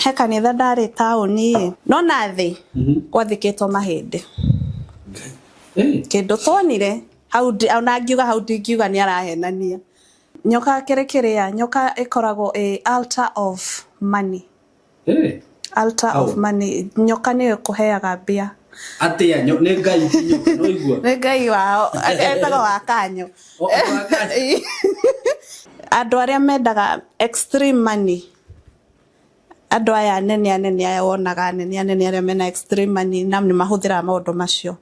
He kanitha ndarĩ taũni ĩ, no na thĩ gwathikĩtwo mahĩndĩ. Kĩndũ tuonire hau ona ngiuga hau ndingiuga nĩ arahenania. Nyoka kĩrĩ kĩrĩa, nyoka ĩkoragwo ĩ altar of money. Altar of money. Nyoka nĩyo ĩkũheaga mbia. Atia nĩ Ngai ti nyoka no igua. Nĩ Ngai wao, etagwo wa kanyo. Andũ arĩa mendaga extreme money, andũ aya anene anene aya wonaga anene anene arĩa mena extreme money na nĩ mahũthĩraga maũndũ macio,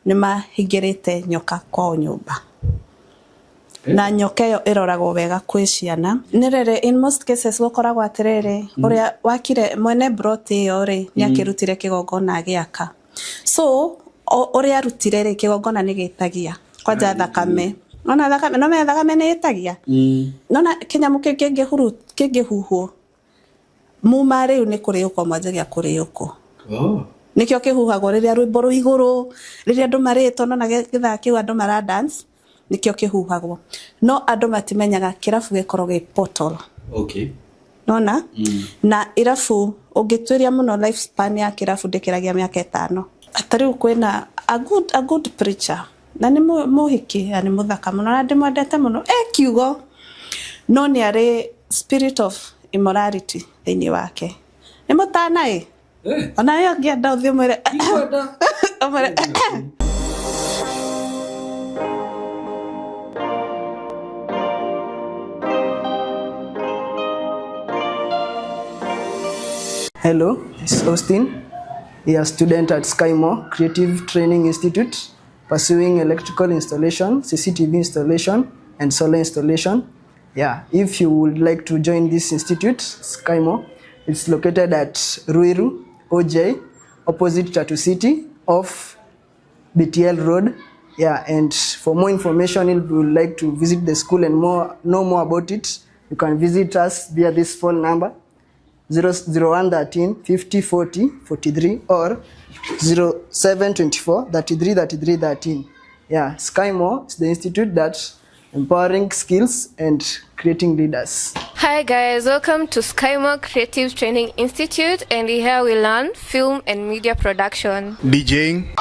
nĩ mahingĩrĩte nyoka kwao nyũmba. Na nyoka ĩyo ĩroragwo wega kwĩ ciana. Nĩ rĩrĩ, in most cases gũkoragwo atĩrĩrĩ, ũrĩa wakire mwene plot ĩyo rĩ, nĩ akĩrutire kĩgongona agĩaka. So ũrĩa arutire rĩ, kĩgongona nĩ gĩtagia kwanja thakame. Nona thakame, no menya thakame nĩ ĩtagia. Nona kĩnyamũ kĩu kĩngĩhuhwo, muma rĩu nĩ kũrĩũkwo mwanjagia kũrĩũkwo. Nĩkĩo kĩhuhagwo rĩrĩa rwĩmbo rwĩ igũrũ, rĩrĩa andũ marĩtwo, nona gĩthaa kĩu andũ mara dance, nĩkĩo kĩhuhagwo. No andũ matimenyaga kĩrabu gĩkoragwo gĩ portal. Nona? Na irabu ũngĩtuĩria mũno life span ya kĩrabu ndĩkĩragia mĩaka 5. Ta rĩu kwĩna a good preacher na nĩ mũhiki na nĩ mũthaka mũno na ndĩmwendete mũno, e kiugo no nĩ arĩ spirit of immorality thĩinĩ wake. Nĩ mũtana ĩ? Ona we ũngĩenda ũthiĩ ũmwĩre. Ũmwĩre. Hello, it's Austin. We are student at Skymo Creative Training Institute, pursuing electrical installation, CCTV installation, and solar installation. Yeah, if you would like to join this institute, Skymo, it's located at Ruiru, OJ, opposite Tatu City, off BTL Road. Yeah, and for more information, if you would like to visit the school and know more about it, you can visit us via this phone number, 00113 50 40 43 or 0724 33 33 13. Yeah, Skymo is the institute that's empowering skills and creating leaders. Hi guys, welcome to Skymo Creative Training Institute, and here we learn film and media production, DJing,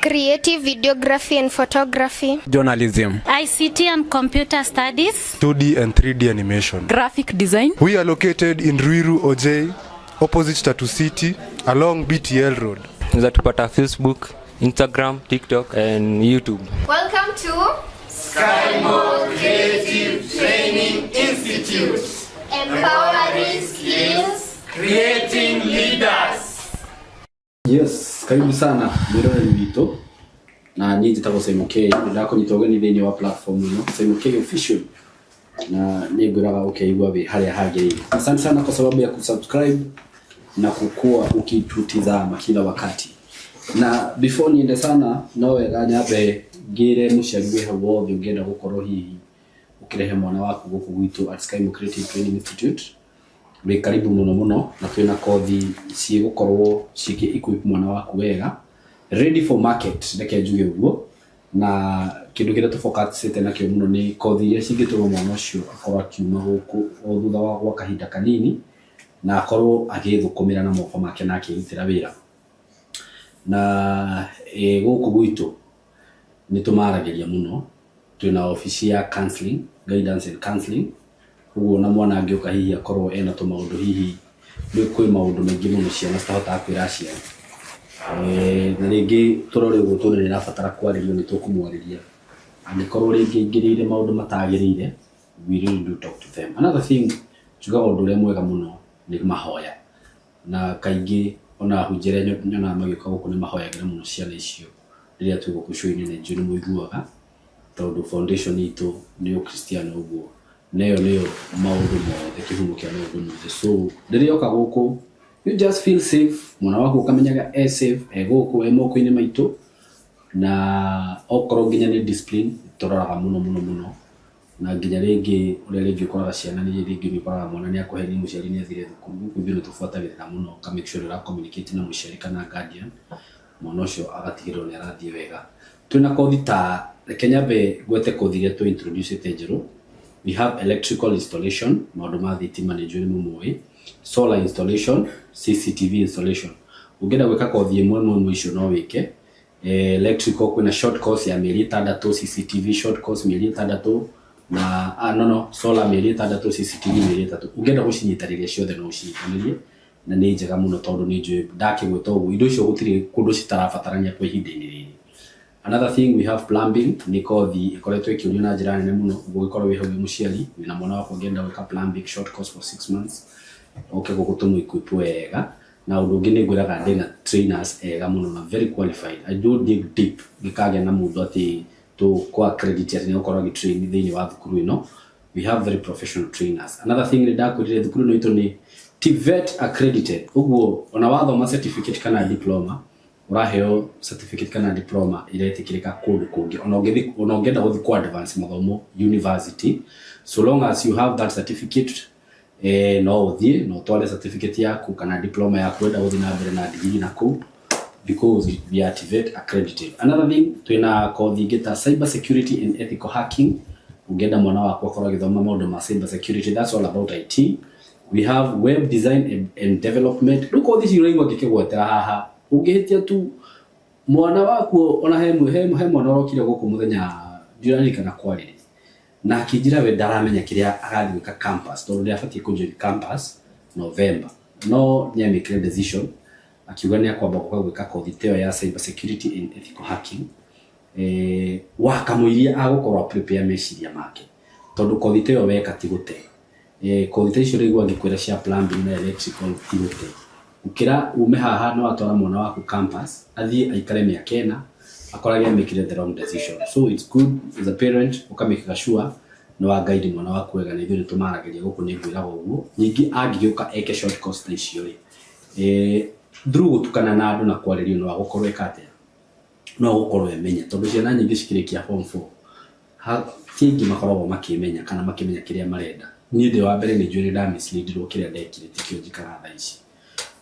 creative videography and photography, journalism, ICT and computer studies, 2D and 3D animation, graphic design. We are located in Ruiru, OJ, opposite Tatu City, along BTL Road. Unaweza tupata Facebook, Instagram, TikTok and YouTube. Welcome to Skymo Creative Training Institute. Empowering skills, creating leaders. Yes, karibu sana mwiroreri witũ na niĩ njĩtagwo Simon K. Ndakũnyita ũgeni thĩinĩ wa platform ĩno Simon K Official, na nĩ ngwĩraga ũkeigua wĩ harĩa hagĩrĩire. Asante sana kwa sababu ya kusubscribe na kukua ukitutizama kila wakati. Na before niende sana, no wega nyambe ngĩre mũciari wĩ hau wothe ũngĩenda gũkorwo hihi ũkĩrehe mwana waku gũkũ gwitũ at Skymo Creative Training Institute, wĩ karibu mũno mũno, na twĩna kothi cigũkorwo cikĩ equip mwana waku wega, ready for market, reke njuge ũguo. Na kĩndũ kĩrĩa tũfocusĩte nakĩo mũno nĩ kothi iria cingĩtũma mwana ũcio akorwo akiuma gũkũ o thutha wa gwa kahinda kanini na akorwo agĩthũkũmĩra na moko make na akĩrutĩra wĩra. Na gũkũ gwitũ nĩ tũmaragĩria mũno, twĩna obici ya counseling, guidance and counseling. Ũguo na mwana angĩũka hihi akorwo ena tũmaũndũ, hihi nĩ kwĩ maũndũ maingĩ mũno ciana citahotaga kwĩra aciari, na rĩngĩ tũrore ũguo tuone nĩ ĩrabatara kwarĩrio, nĩ tũkũmwarĩria. Angĩkorwo rĩngĩ aingĩrĩire maũndũ matagĩrĩire, we really do talk to them. Another thing njugaga, ũndũ ũrĩa mwega mũno nĩ mahoya, na kaingĩ ona ahunjia arĩa nyonaga magĩũka gũkũ nĩ mahoyagĩra mũno ciana icio rĩrĩa twĩ gũkũ show-inĩ, na njũĩ nĩ mũiguaga tondũ foundation itũ nĩ ũkristiano ũguo, na ĩyo nĩyo maũndũ mothe, kĩhumo kĩa maũndũ mothe. So rĩrĩa oka gũkũ, you just feel safe, mwana waku ũkamenyaga e safe, e gũkũ, e moko-inĩ maitũ. Na okorwo nginya nĩ discipline, tũroraga mũno mũno mũno, na nginya rĩngĩ ũrĩa rĩngĩ ũkoraga ciana nĩ rĩngĩ nĩ ũkoraga mwana nĩ akweheria mũciari nĩ athire thukuru, gũkũ ithuĩ nĩ tũbuatagĩrĩra mũno, ũka make sure nĩ ũra communicate na mũciari kana guardian, mwana ũcio agatigĩrĩrwo nĩ arathiĩ wega. Twĩna kothi ta, reke nyambe ngwete kothi iria tũ introduce njerũ. We have electrical installation, maũndũ ma thitima nĩ njũĩ nĩ mũmoĩ, solar installation, CCTV installation. Ũngĩenda gwĩka kothi ĩmwe ĩmwe ĩmwe icio no wĩke. Electrical kwĩna short course ya mĩeri ĩtandatũ, CCTV short course mĩeri ĩtandatũ na no no solar mĩeri ĩtandatũ, CCTV mĩeri ĩtatũ. Ũngĩenda gũcinyitanĩria ciothe no ũcinyitanĩrie na nĩ njega mũno tondũ nĩ njũĩ ndakĩgwĩta ũguo indo icio gũtirĩ kũndũ citarabatarania kwa ihinda-inĩ rĩrĩ. Another thing, we have plumbing, nĩ kothi ĩkoretwo ĩkĩũrio na njĩra nene mũno. Ũgĩkorwo wĩ hau wĩ mũciari wĩna mwana waku ũngĩenda gwĩka plumbing short course for 6 months, oke gũkũ tũmũ-equip wega. Na ũndũ ũngĩ nĩ ngwĩraga ndĩna trainers ega mũno na very qualified. I do dig deep ngĩkagĩa na mũndũ atĩ tũkũ accredit atĩ nĩ gũkorwo agĩtrain thĩinĩ wa thukuru ĩno. We have very professional trainers. Another thing, nĩ ndakwĩrire thukuru ĩno itũ nĩ TVET accredited, ũguo ona wathoma certificate kana diploma, ũraheo certificate kana diploma iretĩkĩrĩka kũndũ kũngĩ, ona ũngĩthi, ona ũngĩenda gũthiĩ ku advance mathomo university, so long as you have that certificate, no ũthiĩ na ũtware certificate yaku kana diploma yaku wenda gũthiĩ na mbere na degree na kũu, because we are TVET accredited. Another thing, twĩna kothi ĩngĩ ta cyber security and ethical hacking. Ũngĩenda mwana waku akorwo agĩthoma maũndũ ma cyber security, that's all about IT. We have web design and development. Rĩu kothi ici ũraigua ngĩkĩgwetera haha, ũngĩhĩtia tu mwana waku, ona he mwana ũrokire gũkũ mũthenya ndiraririkana kwarĩrĩ na akĩnjĩra we ndaramenya kĩrĩa agathiĩ gwĩka campus tondũ nĩ abatiĩ kũ-join campus November, no nĩ amĩkire decision akiuga nĩ akwamba gũka gwĩka kothi ta ĩyo ya cyber security and ethical hacking, wakamũiria agũkorwo prepare meciria make tondũ kothi ta ĩyo weka ti gũte. Kothi ta icio rĩu angĩkwĩra cia plumbing na electrical ti gũte, gũkĩra ume haha nĩ watwara mwana waku campus athiĩ aikare mĩaka 4 akorage amĩkire the wrong decision. So it's good as a parent ũkamĩkaga sure nĩ wa guide mwana waku wega, na ithuĩ nĩ tũmaragĩria gũkũ, nĩ ngwĩraga ũguo. Ningĩ angĩgĩũka eke short course ta icio rĩ, through gũtukana na andũ na kwarĩrio, no agũkorwo eka atĩa, no agũkorwo emenya, tondũ ciana nyingĩ cikĩrĩkia form 4 ti aingĩ makoragwo makĩmenya kana makĩmenya kĩrĩa marenda. Niĩ ndĩ wa mbere nĩ njũĩ nĩ ndamisleadirwo, kĩrĩa ndekire tikĩo njikaraga thaa ici.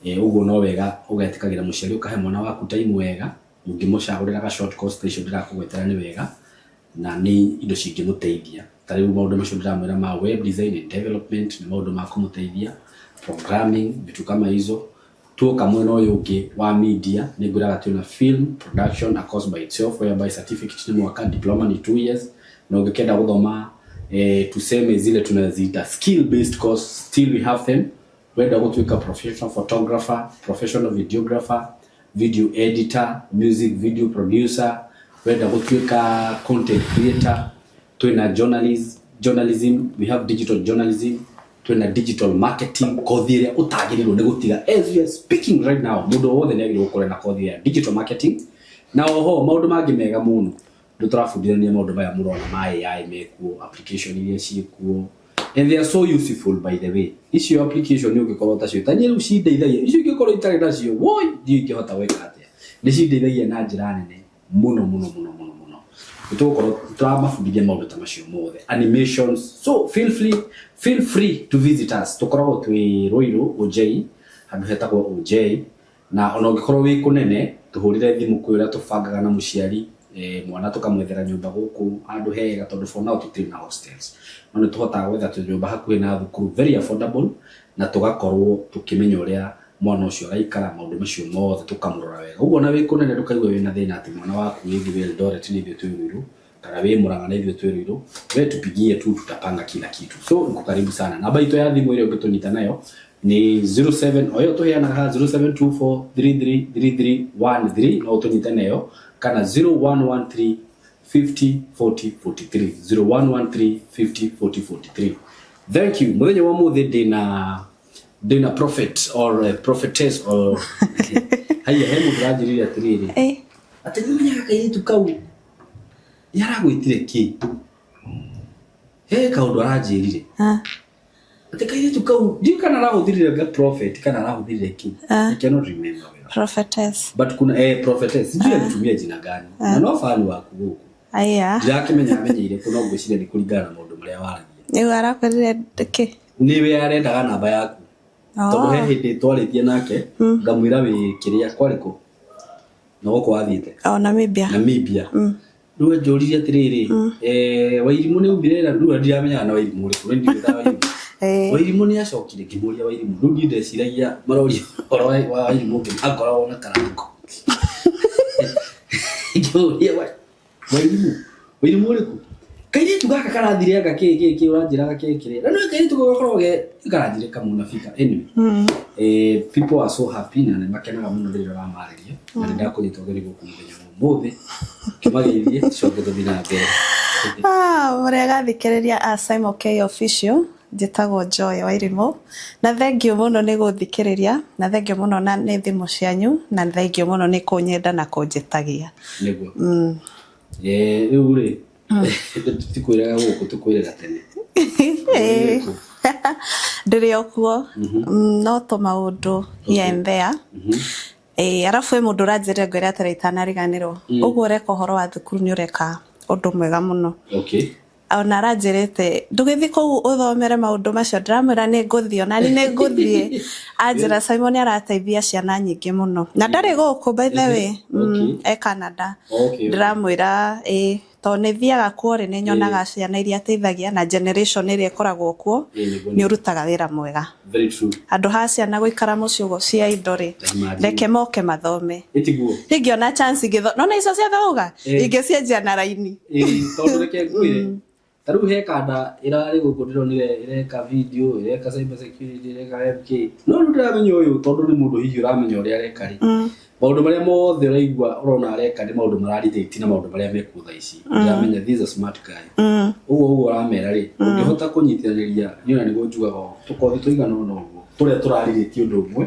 Ũguo no wega ũgetĩkagĩra mũciari ũkahe mwana waku time wega, ũngĩmũcagũrĩra ga short course ta icio ndĩrakũgwetera nĩ wega na nĩ indo cingĩmũteithia. Ta rĩu maũndũ macio ndĩramwĩra ma web design and development nĩ maũndũ ma kũmũteithia, programming, vitu kama hizo. Tuoka mwena ũyũ ũngĩ wa media, nĩ ngwĩraga twĩna film production, a course by itself, whereby certificate nĩ mwaka, diploma ni 2 years. Na ũngĩkenda gũthoma, tuseme zile tunaziita skill based course, still we have them. Wenda gũtuĩka professional photographer, professional videographer, video editor, music video producer, wenda gũtuĩka content creator, twĩna journalism, we have digital journalism, twĩna digital marketing, kothi ĩrĩa ũtagĩrĩirwo nĩ gũtiga. As we are speaking right now, mũndũ wothe nĩ agĩrĩirwo gũkorwo na kothi ya digital marketing. Na oho maũndũ mangĩ mega mũno nĩ tũrabundithania maũndũ maya mũrona ma AI mekuo, application iria ciĩkuo, and they are so useful, by the way. Icio application nĩ ũngĩkorwo tacio ta niĩ rĩu cindeithagia, icio ingĩkorwo itarĩ nacio, woi, ndiũ ingĩhota gwĩka atĩa. Nĩ cindeithagia na njĩra nene mũno mũno mũno mũno mũno. Nĩ tũgũkorwo tũramabundithia maũndũ ta macio mothe, animations. So feel free to visit us. Tũkoragwo twĩ Ruiru OJ, handũ hetagwo OJ. Na ona ũngĩkorwo wĩ kũnene, tũhũrĩre thimũ kwĩ ũrĩa tũbangaga na mũciari, mwana tũkamwethera nyũmba gũkũ handũ hega, tondũ for now tũtirĩ na hostels, no nĩ tũhotaga gwetha tũnyũmba hakuhĩ na thukuru, very affordable, na tũgakorwo tũkĩmenya ũrĩa mwana ũcio araikara, maũndũ macio mothe tũkamũrora wega. Ũguo ona wĩ kũnene ndũkaigue wĩna thĩna atĩ mwana waku wĩthiĩ wĩ Eldoret na ithuĩ twĩ Ruiru, kana wĩ Murang'a na ithuĩ twĩ Ruiru. We tupigie tu, tutapanga kila kitu. So uko karibu sana. Namba itũ ya thimũ ĩrĩa ũngĩtũnyita nayo ni 07 o ĩyo tũheanaga haha, 0724333313, no ũtũnyite nayo, kana 0113 50 40 43, 0113 50 40 43. Thank you. Mũthenya wa mũthĩ ndĩna prophet or prophetess or haiya, he mũndũ ũranjĩrire atĩrĩrĩ atĩ nĩ ũmenyaga kairĩtu kau nĩ aragwĩtire kĩ, he kaũndũ aranjĩrire atĩ kairĩtu kau ndiũ kana arahũthĩrire nga prophet kana arahũthĩrire kĩ. I cannot remember well. Prophetess. But kuna prophetess, sijui alitumia jina gani, na no fani waku gũkũ. Aya. Ndirakĩmenya amenyeire kũ, no ngwĩciria nĩ kũringana na maũndũ marĩa waragia. Rĩu arakwĩrire kĩ? Nĩwe arendaga namba yaku tondũ he hĩndĩ twarĩtie nake ngamwĩra wĩ kĩrĩa kwarĩ kũ na gũkũ wathiĩte. O Namibia. Namibia. Rĩu anjũririe atĩrĩrĩ, Wairimũ nĩ aumire na rĩu ndiramenyaga na Wairimũ ũrĩkũ, rĩu ndiũĩ Wairimũ. Wairimũ nĩ acokire ngĩmũria Wairimũ, rĩu niĩ ndeciragia maroria ũhoro wa Wairimũ ũngĩ makoragwo na karango. Ngĩmũria Wairimũ, Wairimũ ũrĩkũ? Kairĩtu gaka karathire anga kĩ kĩ kĩ ũranjĩraga kĩ kĩrĩa. Na nĩ kairĩtu kau gakoragwo ge karanjĩre kamunabika. Anyway, people are so happy na nĩ makenaga mũno rĩrĩa ũramarĩria. Na nĩ ndakũnyita ũgeni gũkũ mũthenya wa ũmũthĩ. Kĩmageithie tũcoke tũthiĩ na mbere. Mũrĩega athikĩrĩria a Simon K Official, njĩtagwo Joy Wairimũ, na thengiũ mũno nĩ gũthikĩrĩria, na thengiũ mũno na nĩ thimũ cianyu, na thengiũ mũno nĩ kũnyenda na kũnjĩtagia. Nĩguo. Rĩu rĩ, tũtikwĩraga gũkũ, tũkwĩraga tene. Ndĩrĩ o kuo, no tũmaũndũ here and there. Arabu he mũndũ ũranjĩrire ngwĩre atĩrĩ itanariganĩrwo. Ũguo ũreka ũhoro wa thukuru nĩ ũreka ũndũ mwega mũno. Ona aranjĩrĩte ndũgĩthiĩ kũu ũthomere maũndũ macio, ndĩramwĩra nĩ ngũthiĩ, ona niĩ nĩ ngũthiĩ. Anjĩra Simon arateithia ciana nyingĩ mũno. Na ndarĩ gũkũ by the way, e Canada. Ndĩramwĩra ĩĩ tondũ nĩ thiaga kuo rĩ, nĩ nyonaga ciana iria ateithagia na generation ĩrĩa ĩkoragwo kuo, nĩ ũrutaga wĩra mwega. Very true. Handũ ha ciana gũikara mũciĩ ũguo cia indo rĩ, reke moke mathome. Ĩtiguo. Ingĩona chance ingĩtho, nona icio ciothe wauga, ingĩcienjia na raini. Tondũ reke ngwĩre, ta rĩu he kanda ĩrarĩ gũkũ ndĩronire ĩreka video, ĩreka cyber security, ĩreka MK. No rĩu ndĩramenya ũyũ tondũ nĩ mũndũ hihi ũramenya ũrĩa areka rĩ. Maũndũ marĩa mothe ũraigua ũrona areka nĩ maũndũ mararelate na maũndũ marĩa mekuo thaa ici. Ndĩramenya this is a smart guy. Ũguo ũguo ũramera rĩ, ũngĩhota kũnyitithaniria, niĩ ona nĩguo njugaga ũũ, tũkothi tũigana ũna ũguo, tũrĩa tũrarelate ũndũ ũmwe,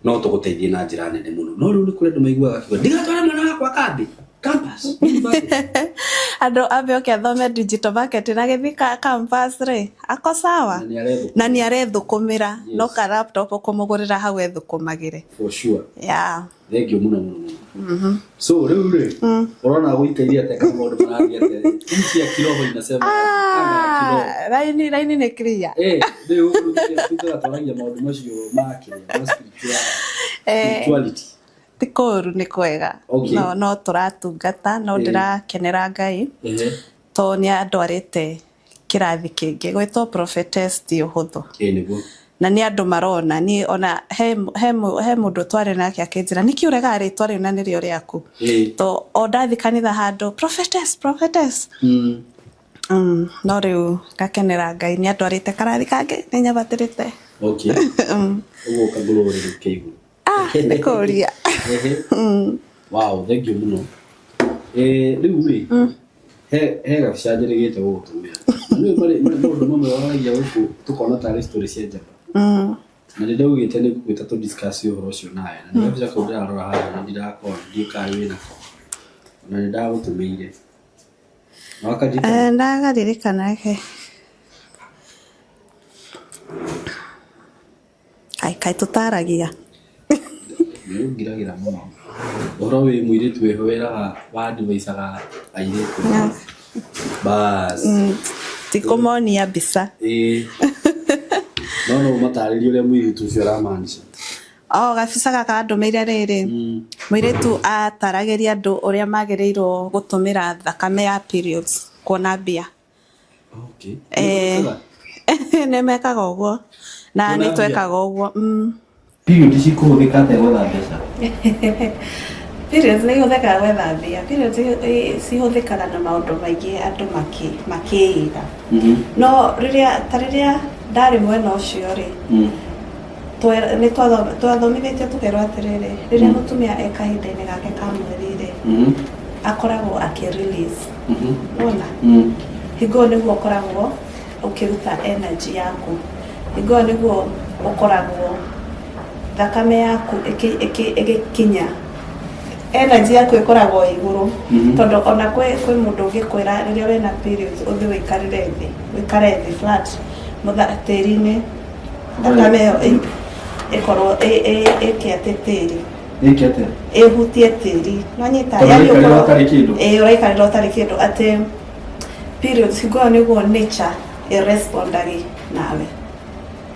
no tũgũteithie na njĩra nene mũno. No rĩu nĩ kũrĩ andũ maiguaga akiuga, ndigatware mwana wakwa kambĩ, campus, university. Andũ ambe oke athome digital marketing agĩthiĩ campus rĩ, ako sawa. Na nĩ arethũkũmĩra, no ka laptop ũkũmũgũrĩra hau ethũkũmagĩre. For sure. Yeah. Thank you mũno mũno mũno. So rĩu rĩ, ũrona gũikaire atĩa kana maũndũ marathiĩ atĩa? Nchi ya kiroho inasema anga ya kiroho. Raini raini nĩ clear. Rĩu tugaga twaragia maũndũ macio ma kĩrĩa, ma spirituality. Ti kũũru nĩ kwega. No no tũratungata, no ndĩrakenera Ngai. Tondũ nĩ andwarĩte kĩrathi kĩngĩ gwĩtwo prophetess ti ũhũthũ. Nĩguo. Na nĩ andũ marona niĩ ona he mũndũ twarĩ nake akĩnjĩra nĩkĩ ũregaga rĩtwa rĩu na nĩrĩo rĩaku. To o ndathi kanitha handũ prophetess prophetess. No rĩu ngakenera Ngai nĩ andwarĩte karathi kangĩ nĩ nyabatĩrĩte. Okay. Ũguo kangũrũ rĩu ke igũrũ. Nĩ kũria. Wow, thank you mũno. Rĩu rĩ, he gabica njĩrĩgĩte gũgũtũmĩra. Nĩ maũndũ mamwe waragia gũkũ tũkona tarĩ story cia njamba. Na nĩ ndaugĩte nĩ ngũgwĩta tũ discuss ũhoro ũcio nawe. Na nĩ gabica kau ndĩrarora haha na ndirakona, ndiũĩ kana wĩnako. Na nĩ ndagũtũmĩire. Ndakaririkana reke. Ai kaĩ tũtaragia. Nĩ ũngiragĩra mũno. Ũhoro wĩ mũirĩtu wĩho wĩraga wa advice-aga airĩtu. Bas. Ti kũmonia mbica. No no ũmatarĩrie ũrĩa mũirĩtu ũcio aramaanisha. O gabica gaka andũmĩire rĩrĩ, mũirĩtu ataragĩria andũ ũrĩa magĩrĩirwo gũtũmĩra thakame ya periods kuona mbia. Okay. Nĩ mekaga ũguo na nĩ twekaga ũguo. Period cikũhũthĩka atĩa gwetha mbeca? Periods nĩ ihũthĩkaga gwetha mbia. Periods cihũthĩkaga na maũndũ maingĩ andũ makĩiga. No rĩrĩa ta rĩrĩa ndarĩ mwena ũcio rĩ, nĩ twathomithĩtio tũkerwo atĩrĩrĩ, rĩrĩa mũtumia e kahinda-inĩ gake ka mweri rĩ, akoragwo akĩ release. Wona? Hingo ĩyo nĩguo ũkoragwo ũkĩruta energy yaku. Hingo ĩyo nĩguo ũkoragwo thakame yaku ĩgĩkinya energy yaku ĩkoragwo igũrũ. Tondũ ona kwĩ mũndũ ũngĩkwĩra rĩrĩa wĩna periods ũthiĩ ũikarĩre thĩ, ũikare thĩ flat tĩri-inĩ, thakame ĩyo ĩkorwo ĩke atĩ tĩri. Ĩke atĩa? Ĩhutie tĩri. Nĩwanyita? Tondũ ũraikarĩra ũtarĩ kĩndũ. Ĩĩ ũraikarĩra ũtarĩ kĩndũ atĩ periods hingo ĩyo nĩguo nature ĩrespondagi nawe.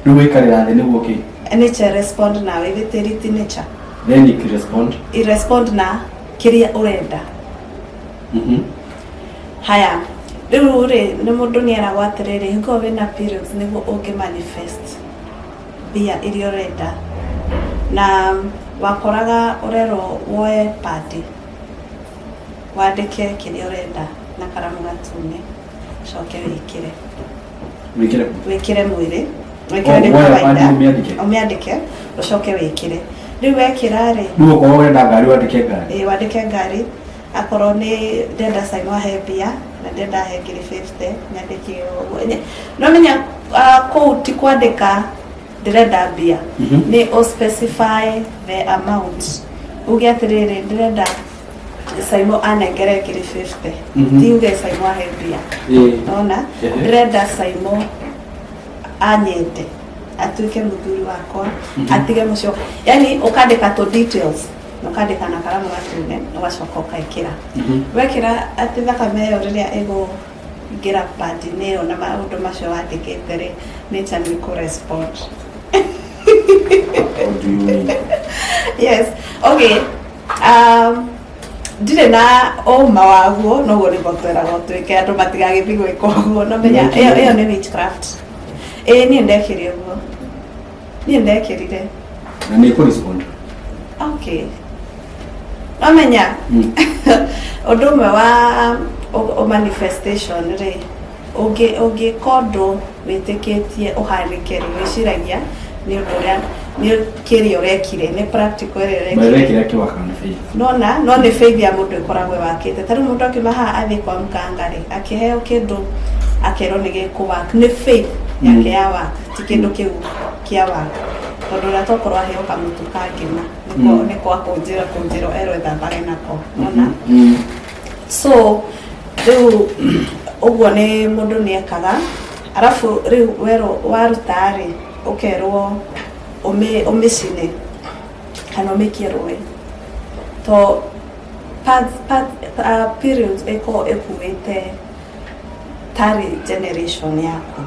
Rĩu waikarĩra thĩ nĩguo kĩ? Nature respond nawe, ithe tĩri ti nature. Then it respond. I respond na kĩrĩa ũrenda. Haya, rĩu rĩ nĩ mũndũ nĩ eragwo atĩrĩrĩ, hingo ĩyo wĩna periods nĩguo ũngĩ manifest mbia iria ũrenda, na wakoraga ũrerwo woe padi wandĩke kĩrĩa ũrenda na karamu gatune, ũcoke wĩkĩre. Wĩkĩre? Wĩkĩre mwĩrĩ. Oh, Wĩkĩre nĩ woe kawaida. padi ũmĩandĩke? Ũmĩandĩke ũcoke wĩkĩre. Rĩu wekĩra rĩ, Rĩu okorwo ũrenda ngari, wandĩke ngari. Ĩĩ, wandĩke ngari. Akorwo nĩ ndenda Simon ahe mbia na ndenda ahe ngiri 50, nyandĩke ũguo. No menya kũu ti kwandĩka ndĩrenda mbia, nĩ ũ specify the amount, uge atĩrĩrĩ, ndĩrenda Simon anengere ngiri 50. Ti uge Simon ahe mbia. Ona ndĩrenda Simon anyende, atuĩke mũthuri wakwa, atige mũcio, yani ũkandĩka tũ details na ũkandĩka na karamu gatune, ũgacoka ũkaĩkĩra. Wekĩra, atĩ thakame ĩyo rĩrĩa ĩgũingĩra pad-inĩ ĩyo na maũndũ macio wandĩkĩte rĩ, nature nĩ ĩkũ-respond. What do you mean? Yes, okay, ndirĩ na ũma waguo, noguo nĩguo tweragwo twĩke, andũ matigagĩthiĩ gwĩka ũguo. No menya ĩyo nĩ witchcraft. Ĩĩ, niĩ ndekire ũguo, niĩ ndekĩrire. Na nĩ ĩkũ-respond? Okay, no menya ũndũ ũmwe wa manifestation rĩ, ũngĩka ũndũ wĩtĩkĩtie ũhanĩke rĩ, wĩciragia nĩ ũndũ ũrĩa nĩ kĩrĩa ũrekire nĩ practical ĩrĩa But ũrekire. ũrekĩra kĩwaka nĩ faith. Nona no nĩ faith ya mũndũ ĩkoragwo ĩwakĩte. Ta rĩu mũndũ akiuma haha athiĩ kwa mkanga rĩ, akĩheo kĩndũ akerwo nĩ gĩkũ work, nĩ faith yake ya work, ti kĩndũ kĩu kĩa work, tondũ ũrĩa tokorwo aheo kamũtu ka ngima nĩ kwa kũnjĩra kũnjĩrwo erwo ethambage nako, nona. So rĩu ũguo nĩ mũndũ nĩ ekaga. Arabu rĩu werwo waruta rĩ, ũkerwo ũmĩcine kana ũmĩikie rũĩ, to pads, periods ĩkoragwo ĩkuĩte tarĩ generation yaku.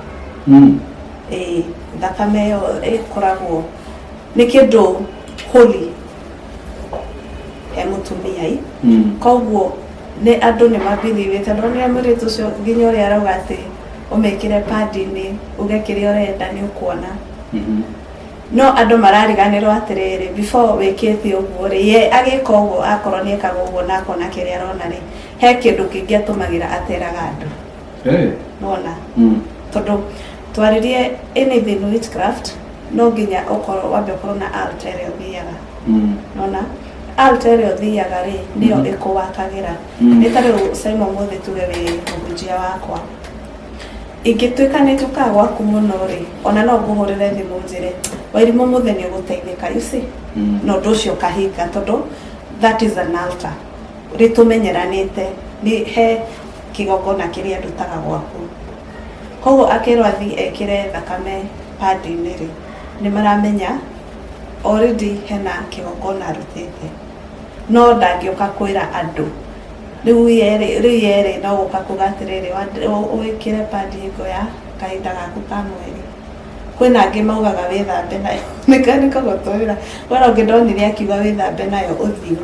Ĩĩ, thakame ĩyo ĩkoragwo nĩ kĩndũ holy he mũtumia i. Koguo nĩ andũ nĩ mabelievĩte, ndonire mũirĩtu ũcio nginya ũrĩa arauga atĩ ũmĩkĩre pad-inĩ, uge kĩrĩa ũrenda, nĩ ũkuona. No andũ marariganĩrwo atĩrĩrĩ, before wĩkĩte ũguo rĩ, ye agĩka ũguo, akorwo nĩ ekaga ũguo na akona kĩrĩa arona rĩ, he kĩndũ kĩngĩ atũmagĩra ateraga andũ. Nona tondũ twaririe anything witchcraft, no nginya ũkorwo wambe ũkorwo na altar ĩrĩa ũthiaga. Nona altar ĩrĩa ũthiaga rĩ, nĩyo ĩkũwakagĩra. Nĩ ta rĩu Simon, mũthĩ tuge wĩ mũhunjia wakwa, ingĩtuĩka nĩ njũkaga gwaku mũno rĩ, ona no ngũhũrĩre thimũ njĩre, "Wairimũ, mũthĩ nĩ ũgũteithĩka," you see? Na ũndũ ũcio ũkahinga, tondũ that is an altar rĩtũmenyeranĩte, nĩ he kĩgongona kĩrĩa ndutaga gwaku. Koguo akĩrwo athiĩ ekĩre thakame pad-inĩ rĩ, nĩ maramenya already hena kĩgongona arutĩte, no ndangĩũka kwĩra andũ rĩu yerĩ. Rĩu yerĩ no gũka kuga atĩrĩrĩ, wĩkĩre pad hingo ya kahinda gaku ka mweri. Kwĩna angĩ maugaga wĩthambe nayo, nĩkagũtũmĩra wena. Ũngĩ ndonire akiuga wĩthambe nayo ũthiũ.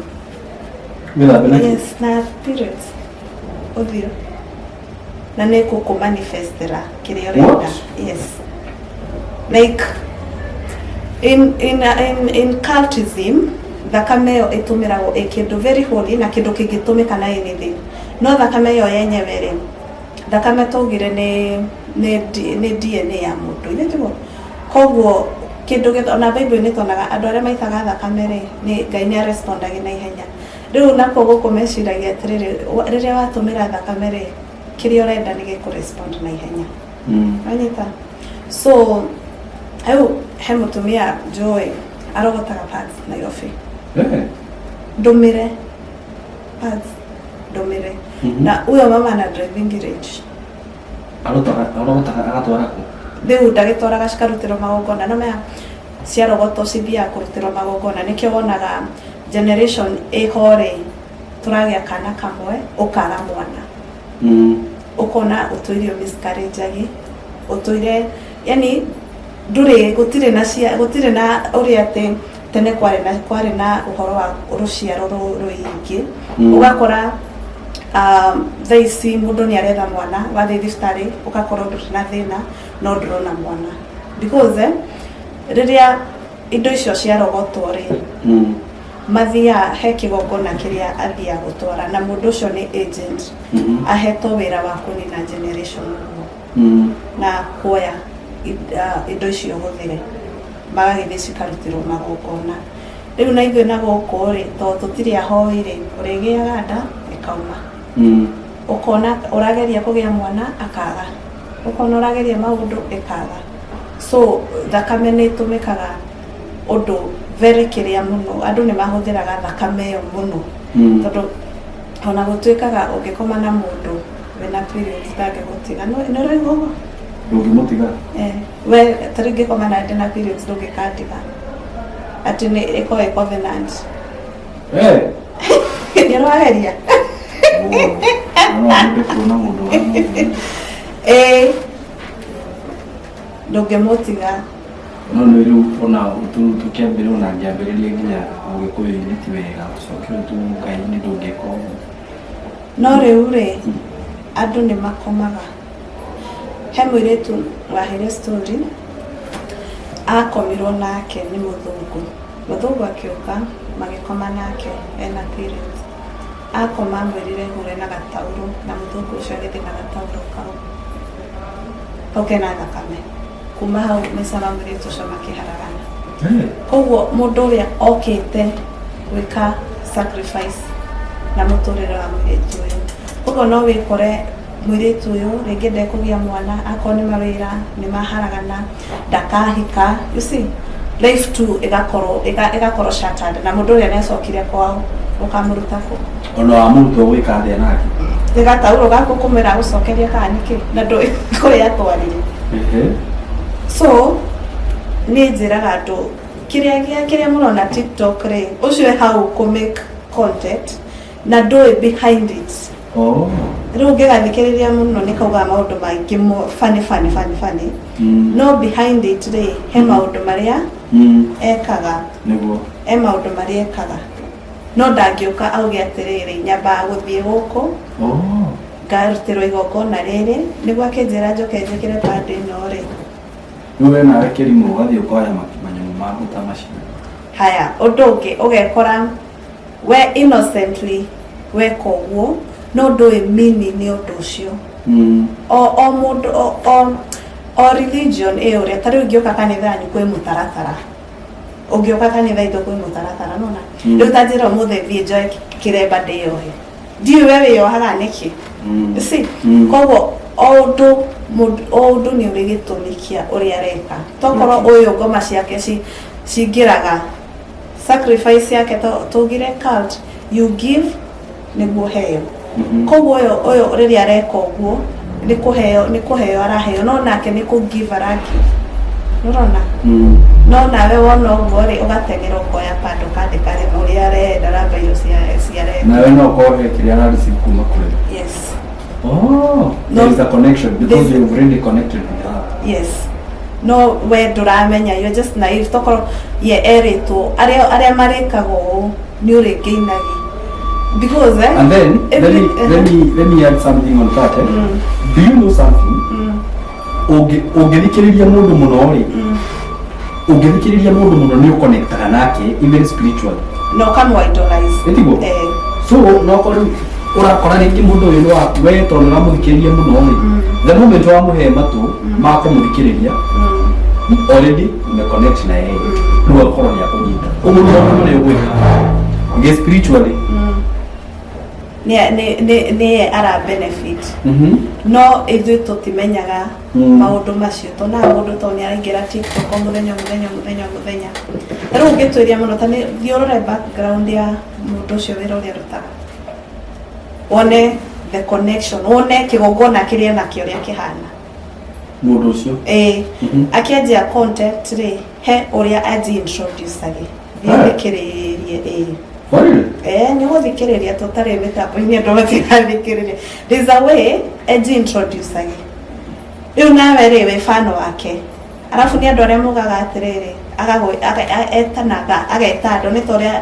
Wĩthambe nakĩ? Yes, na periods ũthiũ, na nĩ kũkũ manifestera kĩrĩa ũrenda. What? Yes, like in cultism, thakame ĩyo ĩtũmĩragwo ĩ kĩndũ very holy na kĩndũ kĩngĩtũmĩka na anything. No thakame ĩyo yenyewe rĩ, thakame twaugire nĩ DNA ya mũndũ, ithe tiguo? Koguo kĩndũ gĩothe, ona Bible-inĩ tuonaga andũ arĩa maitaga thakame rĩ, nĩ Ngai nĩ arespondagi na ihenya. Rĩu nakuo gũkũ meciragia atĩrĩrĩ, rĩrĩa watũmĩra thakame rĩ, kĩrĩa ũrenda nĩ gĩkũrespond na ihenya. Wanyita? So rĩu he mũtumia njũĩ arogotaga pads Nairobi. Ndũmĩre pads, ndũmĩre. Na huyo mama ana driving range. Arogotaga agatwara kũ? Rĩu ndagĩtwaraga cikarutĩrwo magongona. No maya ciarogotwo cithiaga kũrutĩrwo magongona. Nĩkĩo wonaga generation ĩho rĩ, tũragĩa kana kamwe, ũkaga mwana, ũkona ũtũire miscarriage, ũtũire yani ndũrĩ, gũtirĩ na cia, gũtirĩ na ũrĩa atĩ tene kwarĩ na ũhoro wa rũciaro rũingĩ. Ũgakora Thaa ici mũndũ nĩ aretha mwana, wathiĩ thibitarĩ ũgakorwo ndũrĩ na thĩna no ndũrona mwana because rĩrĩa indo icio ciarogotwo rĩ, mathiaga he kĩgongona kĩrĩa athiaga gũtwara, na mũndũ ũcio nĩ agent ahetwo wĩra wa kũnina generation ũguo na kuoya indo icio hũthĩre, magagĩthiĩ cikarutĩrwo magongona. Rĩu na ithuĩ na gũkũ rĩ, tondũ tũtirĩ ahoi rĩ, ũrĩgĩaga nda ĩkauma, ũkona ũrageria kũgĩa mwana akaga, ũkona ũrageria maũndũ ĩkaga. So thakame nĩ ĩtũmĩkaga ũndũ very kĩrĩa mũno, andũ nĩ mahũthĩraga thakame ĩyo mũno, tondũ ona gũtuĩkaga ũngĩkoma na mũndũ wĩna periods ndangĩgũtiga. Nĩ ũraigua ũguo? Ndũngĩmũtiga. Eh, we ta rĩu ngĩkoma na ndĩ na periods, ndũngĩkandiga, atĩ nĩ ĩkorwo ĩ covenant. Nĩ ũrageria. No nyende kuona mũndũ wa mũndũ. Ĩĩ, ndũngĩmũtiga. No nĩ rĩu ona tũkĩambĩrĩria, ona ngĩambĩrĩria nginya ũgĩkũyũ-inĩ ti wega, tũcoke rĩu Ngai-inĩ ndũngĩka ũguo. No rĩu rĩ, andũ nĩ makomaga. He mũirĩtu waheire story, akomirwo nake nĩ mũthũngũ. Mũthũngũ akĩũka magĩkoma nake ena periods. Akoma amwĩrire hure na gataurũ, na mũthũngũ ũcio agĩthiĩ na gataurũ kau kau kena thakame. Kuma hau maica ma mũirĩtu ũcio makĩharagana. Koguo mũndũ ũrĩa okĩte gwĩka sacrifice na mũtũrĩre wa mũirĩtu ũyũ, koguo no wĩkore mũirĩtu ũyũ rĩngĩ ndekũgĩa mwana, akorwo nĩ mawĩra nĩ maharagana, ndakahika, you see, life tu ĩgakorwo ĩgakorwo shattered, na mũndũ ũrĩa nĩacokire kwao, ũkamũruta kũ? Ona wamũrutwo gwĩka atĩa nake? Nĩ gataurũ gaku kũmwĩra agũcokerie kana nĩkĩ, na ndũĩ kũrĩa atwarire. So niĩ njĩraga andũ kĩrĩa kĩrĩa mũrona TikTok rĩ, ũcio e hau kũ make content na ndũĩ behind it. Rĩu ũngĩgathikĩrĩria mũno nĩ kaugaga maũndũ maingĩ funny funny funny funny, no behind it rĩ, he maũndũ marĩa ekaga. He maũndũ marĩa ekaga, no ndangĩũka auge atĩrĩrĩ, nyambaga gũthiĩ gũkũ, ngarutĩrwo igongona rĩrĩ nĩguo akĩnjĩra njoke njĩkĩre pad ĩno rĩ. Rĩu we nawe kĩrimũ ũgathiĩ ũkoya manyamũ maku ta macio. Haya, ũndũ ũngĩ ũgekora we innocently weka ũguo, no ndũĩ meaning nĩ ũndũ ũcio. O mũndũ o religion ĩ ũrĩa, ta rĩu ingĩũka kanitha yanyu kwĩ mũtaratara, ũngĩũka kanitha itũ kwĩ mũtaratara nona. Rĩu ta njĩra ũmũthĩ thiĩ njoe kĩremba ndĩyohe, ndiũĩ we wĩyohaga nĩkĩ. You see? Koguo o ũndũ o ũndũ nĩ ũrĩ gĩtũmi kĩa ũrĩa areka. Tokorwo ũyũ ngoma ciake cingĩraga sacrifice yake, tũgire cult, you give nĩguo heo. Koguo ũyũ rĩrĩa areka ũguo nĩ kũheo araheo, no nake nĩ kũ give aragive, nĩũrona? No nawe wona ũguo rĩ, ũgateng'era ũkoya pad ũkandĩka rĩ ũrĩa arenda na mbairũ cia renda. Nawe no ũkorwo he kĩrĩa ara receive kuma kũrĩ. Yes. Oh, there is a connection because you've already connected with her. Yes, no we ndũramenya, you're just naive. Tokorwo ye erĩtwo arĩa marĩkaga ũũ nĩ ũrĩngĩinagi because And then let me add something on that. Eh? Do you know something? Ũngĩthikĩrĩria mũndũ mũno rĩ, ũngĩthikĩrĩria mũndũ mũno nĩ ũconnectaga nake even spiritually. Na ũkamũ idolize. Ĩtiguo? Eh. So no korwo ũrakora rĩngĩ mũndũ ũyũ nĩ waku we, tondũ ũramũthikĩrĩria mũno rĩ, the moment wamũhe matũ ma kũmũthikĩrĩria, already umeconnect na yeye, rĩu agakorwo nĩ akũnyita ũguo nĩ maũndũ marĩa ũgwĩka ũngĩ spiritually. Nĩ ara benefit, no ithuĩ tũtimenyaga maũndũ macio. Tuonaga mũndũ tondũ nĩ araingĩra TikTok o mũthenya o mũthenya o mũthenya o mũthenya. Rĩu ũngĩtuĩria mũno, ta nĩ thiĩ ũrore background ya mũndũ ũcio, wĩra ũrĩa arutaga, wone the connection, wone kĩgongona kĩrĩa nakĩo ũrĩa kĩhana. Mũndũ ũcio. Ĩĩ. Akĩanjia content rĩ, he ũrĩa anji introduce age, thiĩ thikĩrĩrie, ĩĩ. For real? Eh, nĩ gũthikĩrĩria tũtarĩ mĩtambo-inĩ, andũ matirathikĩrĩria. There's a way eji introduce age. Rĩu nawe rĩ, wĩ fan wake, arabu nĩ andũ arĩa mugaga atĩrĩrĩ, etanaga ageta andũ, nĩ ta ũrĩa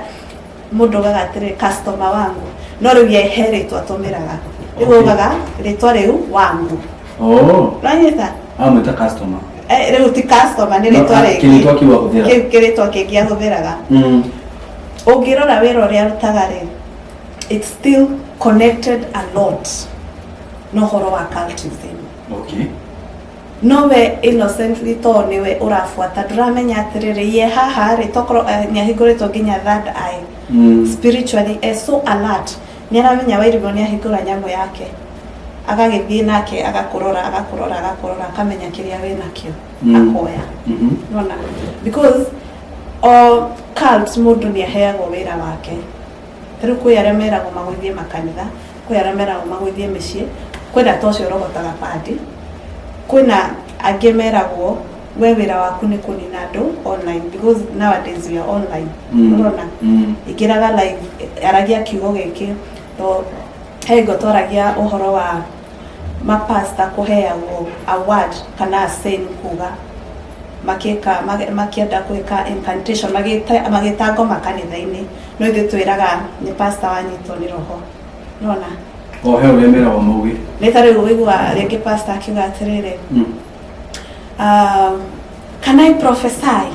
mũndũ ugaga atĩrĩrĩ, customer wangu. No rĩu ye he rĩtwa atũmĩraga. Rĩu augaga rĩtwa rĩu wangu. Oh. Ũranyita? Amwĩta customer. Eh, rĩu ti customer nĩ No, rĩtwa ah, rĩngĩ. kĩrĩtwa kĩu ahũthĩra. Kĩu kĩrĩtwa kĩngĩ ahũthĩraga. Ũngĩrora wĩra ũrĩa arutaga rĩ, it's still connected a lot na ũhoro wa cultism. Okay. No we innocently to nĩwe ũrabuata ndũramenya atĩrĩrĩ ye haha rĩ tokorwo eh, nĩahingũrĩtwo nginya third eye spiritually eh, so alert nĩaramenya Wairigũ nĩahingũra nyamũ yake agagĩthiĩ nake agakũrora agakũrora agakũrora akamenya kĩrĩa wĩ nakĩo akoya. Nona because o cult mũndũ nĩ aheagwo wĩra wake. Ta rĩu kwĩ arĩa meragwo magũithie makanitha, kwĩ arĩa meragwo magũithie mĩciĩ, kwĩna ta ũcio ũrogotaga padi, kwĩna angĩ meragwo we wĩra waku nĩ kũnina andũ online because nowadays we are online. Ũrona? Ingĩraga live aragia kiugo gĩkĩ to he hingo twaragia ũhoro wa mapasta kũheagwo award kana a sign kuga makĩka makĩenda gwĩka incantation magĩta magĩta ngoma kanitha-inĩ no ithuĩ twĩraga nĩ pastor wanyitwo nĩ roho nona. O he ũrĩa meragwo mauge. Nĩ ta rĩu wĩigua rĩngĩ pastor akiuga atĩrĩrĩ, "Can I prophesy?"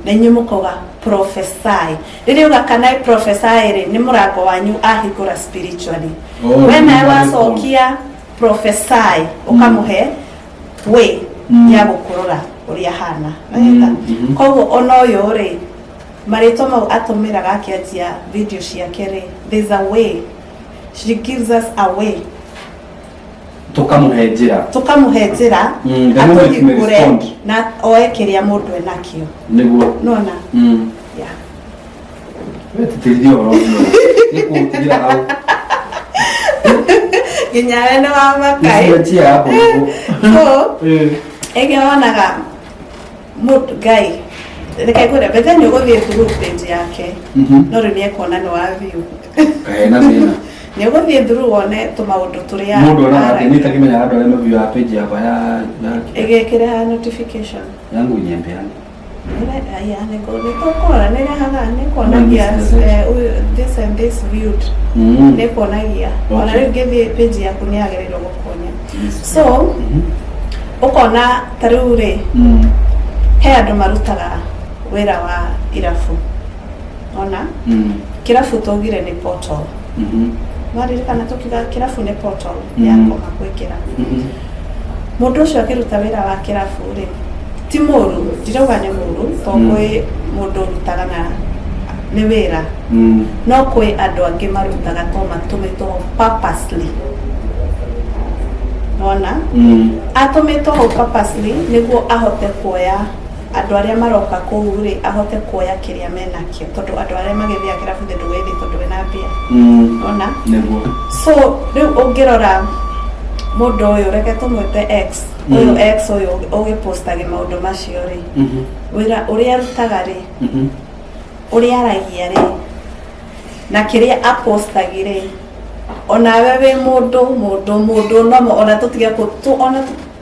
Na inyuĩ mũkauga prophesy. Rĩrĩa uga "Can I prophesy" rĩ, nĩ mũrango wanyu ahingũra spiritually. Oh, We nawe nĩ wacokia "prophesy" ũkamũhe way ya gũkũrora ũrĩa hana. Koguo ona ũyũ rĩ, marĩtwa mau atũmĩraga akĩanjia video ciake rĩ, there's a way she gives us a way. Tũkamũhe njĩra. Tũkamũhe njĩra. The moment we atũhingũre respond. Na oe kĩrĩa mũndũ enakĩo. Nĩguo. Nona. Yeah. We tĩtĩrithia ũhoro ũcio. Nĩ kũũtigĩra hau. Nginya we nĩ wa makai. Icio njia hapo nĩguo. So ĩngĩ wonaga mũndũ ngai reke ngwĩre bethe nĩ ũgũthiĩ through page yake, no rĩu nĩ ekuona nĩ wa view. Kaĩ na thĩna. Nĩ ũgũthiĩ through wone tũmaũndũ tũrĩa Mũndũ onaga atĩ aragia. niĩ itakĩmenyaga andũ arĩa maviewaa page yakwa ya Ĩgĩkĩreha notification. Yangu inyembeane. Aya, nĩtũkũrora nĩrehaga nĩkuonagia eh, this and this viewed. Nĩkuonagia ona rĩu ngĩthiĩ page yaku nĩ yagĩrĩirwo gũkuonia. So ũkona ta rĩu rĩ, he andũ marutaga wĩra wa irabu. Ona kĩrabu twaugire nĩ portal. Waririkana tũkiuga kĩrabu nĩ portal ya koma gwĩkĩra mũndũ ũcio akĩruta wĩra wa kĩrabu rĩ, ti mũru, ndirauga nĩ mũru to kwĩ mũndũ ũrutaga na nĩ wĩra, no kwĩ andũ angĩ marutaga to matũmĩtwo purposely. Nona atũmĩtwo hau purposely nĩguo ahote kuoya andũ arĩa maroka kũu rĩ, ahote kuoya kĩrĩa menakĩo, tondũ andũ arĩa magĩthiaga kĩrabu thĩ ndũgĩthiĩ tondũ wĩna mbia. Nona. Nĩguo. So rĩu ũngĩrora mũndũ ũyũ, reke tũmwĩte X, ũyũ X ũyũ ũgĩpostagi maũndũ macio rĩ, wĩra ũrĩa arutaga rĩ, ũrĩa aragia rĩ, na kĩrĩa apostagi rĩ, onawe wĩ mũndũ mũndũ mũndũ nomo ona tũtige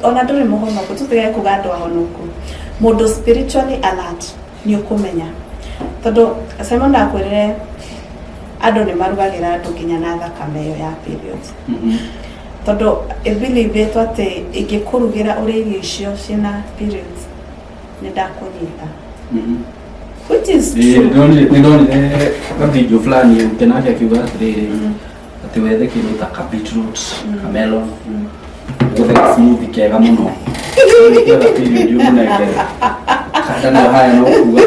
ona ndũrĩ mũhonoku, tũtige kuga andũ ahonoku, mũndũ spiritually alert nĩ ũkũmenya, tondũ Simon ndakwĩrire andũ nĩ marugagĩra andũ nginya na thakame ĩyo ya periods, tondũ ĩbelievĩtwo atĩ ingĩkũrugĩra ũrĩa irio icio ciĩna periods nĩ ndakũnyita, which is true. Nĩ ndonire ka video fulani ũngĩ nake akiuga atĩrĩrĩ, atĩ wethe kĩndũ ta ka beetroot, ka melon, ũgũthe ka smoothie kega mũno. Ũngĩetha period ũmũnengere kanda nayo haya no kuga.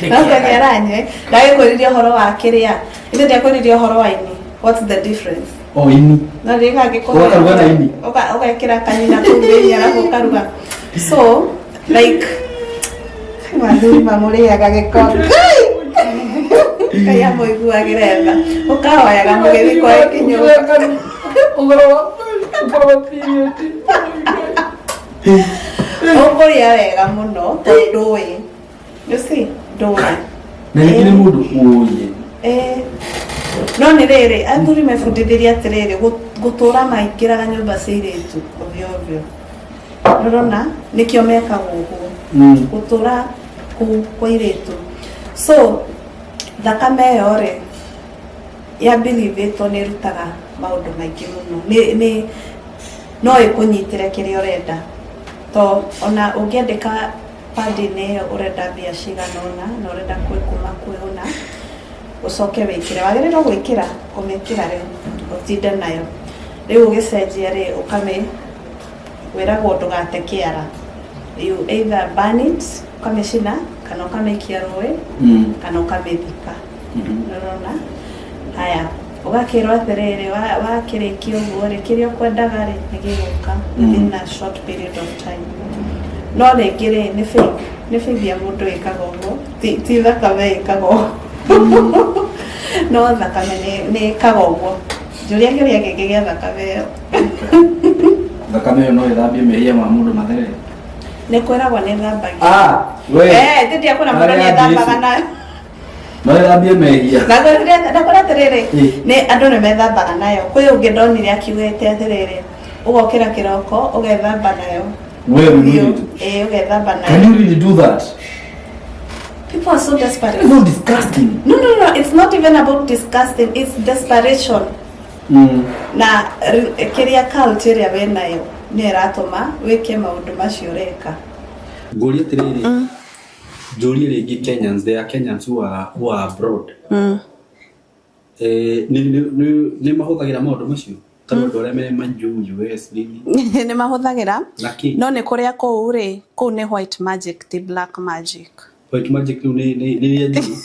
No nĩ aranyue ndagĩkwĩririe ũhoro wa kĩrĩa ithe ndiakwĩririe ũhoro wa ini. What's the difference? O ini. No rĩrĩa kangĩkũhe Ũgakaruga na ini. Ũgekĩra kanyina kũu thĩinĩ arabu ũkaruga. So like mathuri mamũrĩaga gĩko, Ngai amũiguagĩre tha, ũkahoyaga mũgĩthiĩ kwa kĩnyũmba. Ũhoro wa period. Ũkũrĩa wega mũno tondũ ndũĩ, you see, ndũĩ. Na rĩngĩ nĩ mũndũ ũĩ. Eh, no nĩ rĩrĩ athuri mebundithirie atĩrĩrĩ, gũtũra maingĩraga nyũmba cia airĩtu ovyo ovyo. Nĩũrona nĩkĩo mekaga ũguo, gũtũra kũu kwa airĩtu. So thakame ĩyo rĩ, Ya believe ĩtwo nĩ ĩrutaga maũndũ maingĩ mũno. Nĩ no ĩkũnyitĩre kĩrĩa ũrenda. To ona ũngĩandĩka pad-inĩ ĩyo ũrenda mbia cigana ũna na ũrenda kwĩ kuma kwĩ ũna, ũcoke wĩkĩre. Wagĩrĩirwo gwĩkĩra, kũmĩkĩra rĩu ũtinde nayo. Rĩu ũgĩcenjia rĩ, ũkamĩ wĩragwo ndũgate kĩara. You either burn it, ũkamĩcina, kana ũkamĩikia rũĩ, kana ũkamĩthika. Nĩũrona? Haya, ũgakĩrwo atĩrĩrĩ, wakĩrĩkia ũguo rĩ, kĩrĩa ũkwendaga rĩ, nĩ gĩgũka within a short period of time. No rĩngĩ rĩ, nĩ faith, nĩ faith ya mũndũ ĩkaga ũguo, ti thakame ĩkaga ũguo. No thakame nĩ ĩkaga ũguo. Njũria kĩũria kĩngĩ gĩa thakame ĩyo. Thakame ĩyo no ĩthambie mehia ma mũndũ mathere? Nĩ kwĩragwo nĩ ĩthambagia. Ah, we. Eh, ti ndiakwĩra mũndũ nĩ ĩthambaga nayo. No ĩthambie mehia. Ndakwĩra atĩrĩrĩ, nĩ andũ nĩ methambaga nayo. Kwĩ ũngĩ ndonire akiugĩte atĩrĩrĩ, ũgokĩra kĩroko ũgethamba nayo. We really? Ĩĩ, ũgethamba nayo. Can you really do that? People are so desperate. It's so disgusting. No, it's not even about disgusting, it's desperation. Na kĩrĩa cult ĩrĩa wĩ nayo nĩyo ĩratũma wĩke maũndũ macio ũreka. Ngũrie atĩrĩrĩ, njũrie rĩngĩ, Kenyans, there are Kenyans who are abroad. Eh, nĩ mahũthagĩra maũndũ macio ta andũ arĩa me majuu, US, nini? Nĩ mahũthagĩra. Na kĩ? No nĩ kũrĩa kũu rĩ, kũu nĩ white magic, ti black magic. White magic rĩu nĩ iria njũru?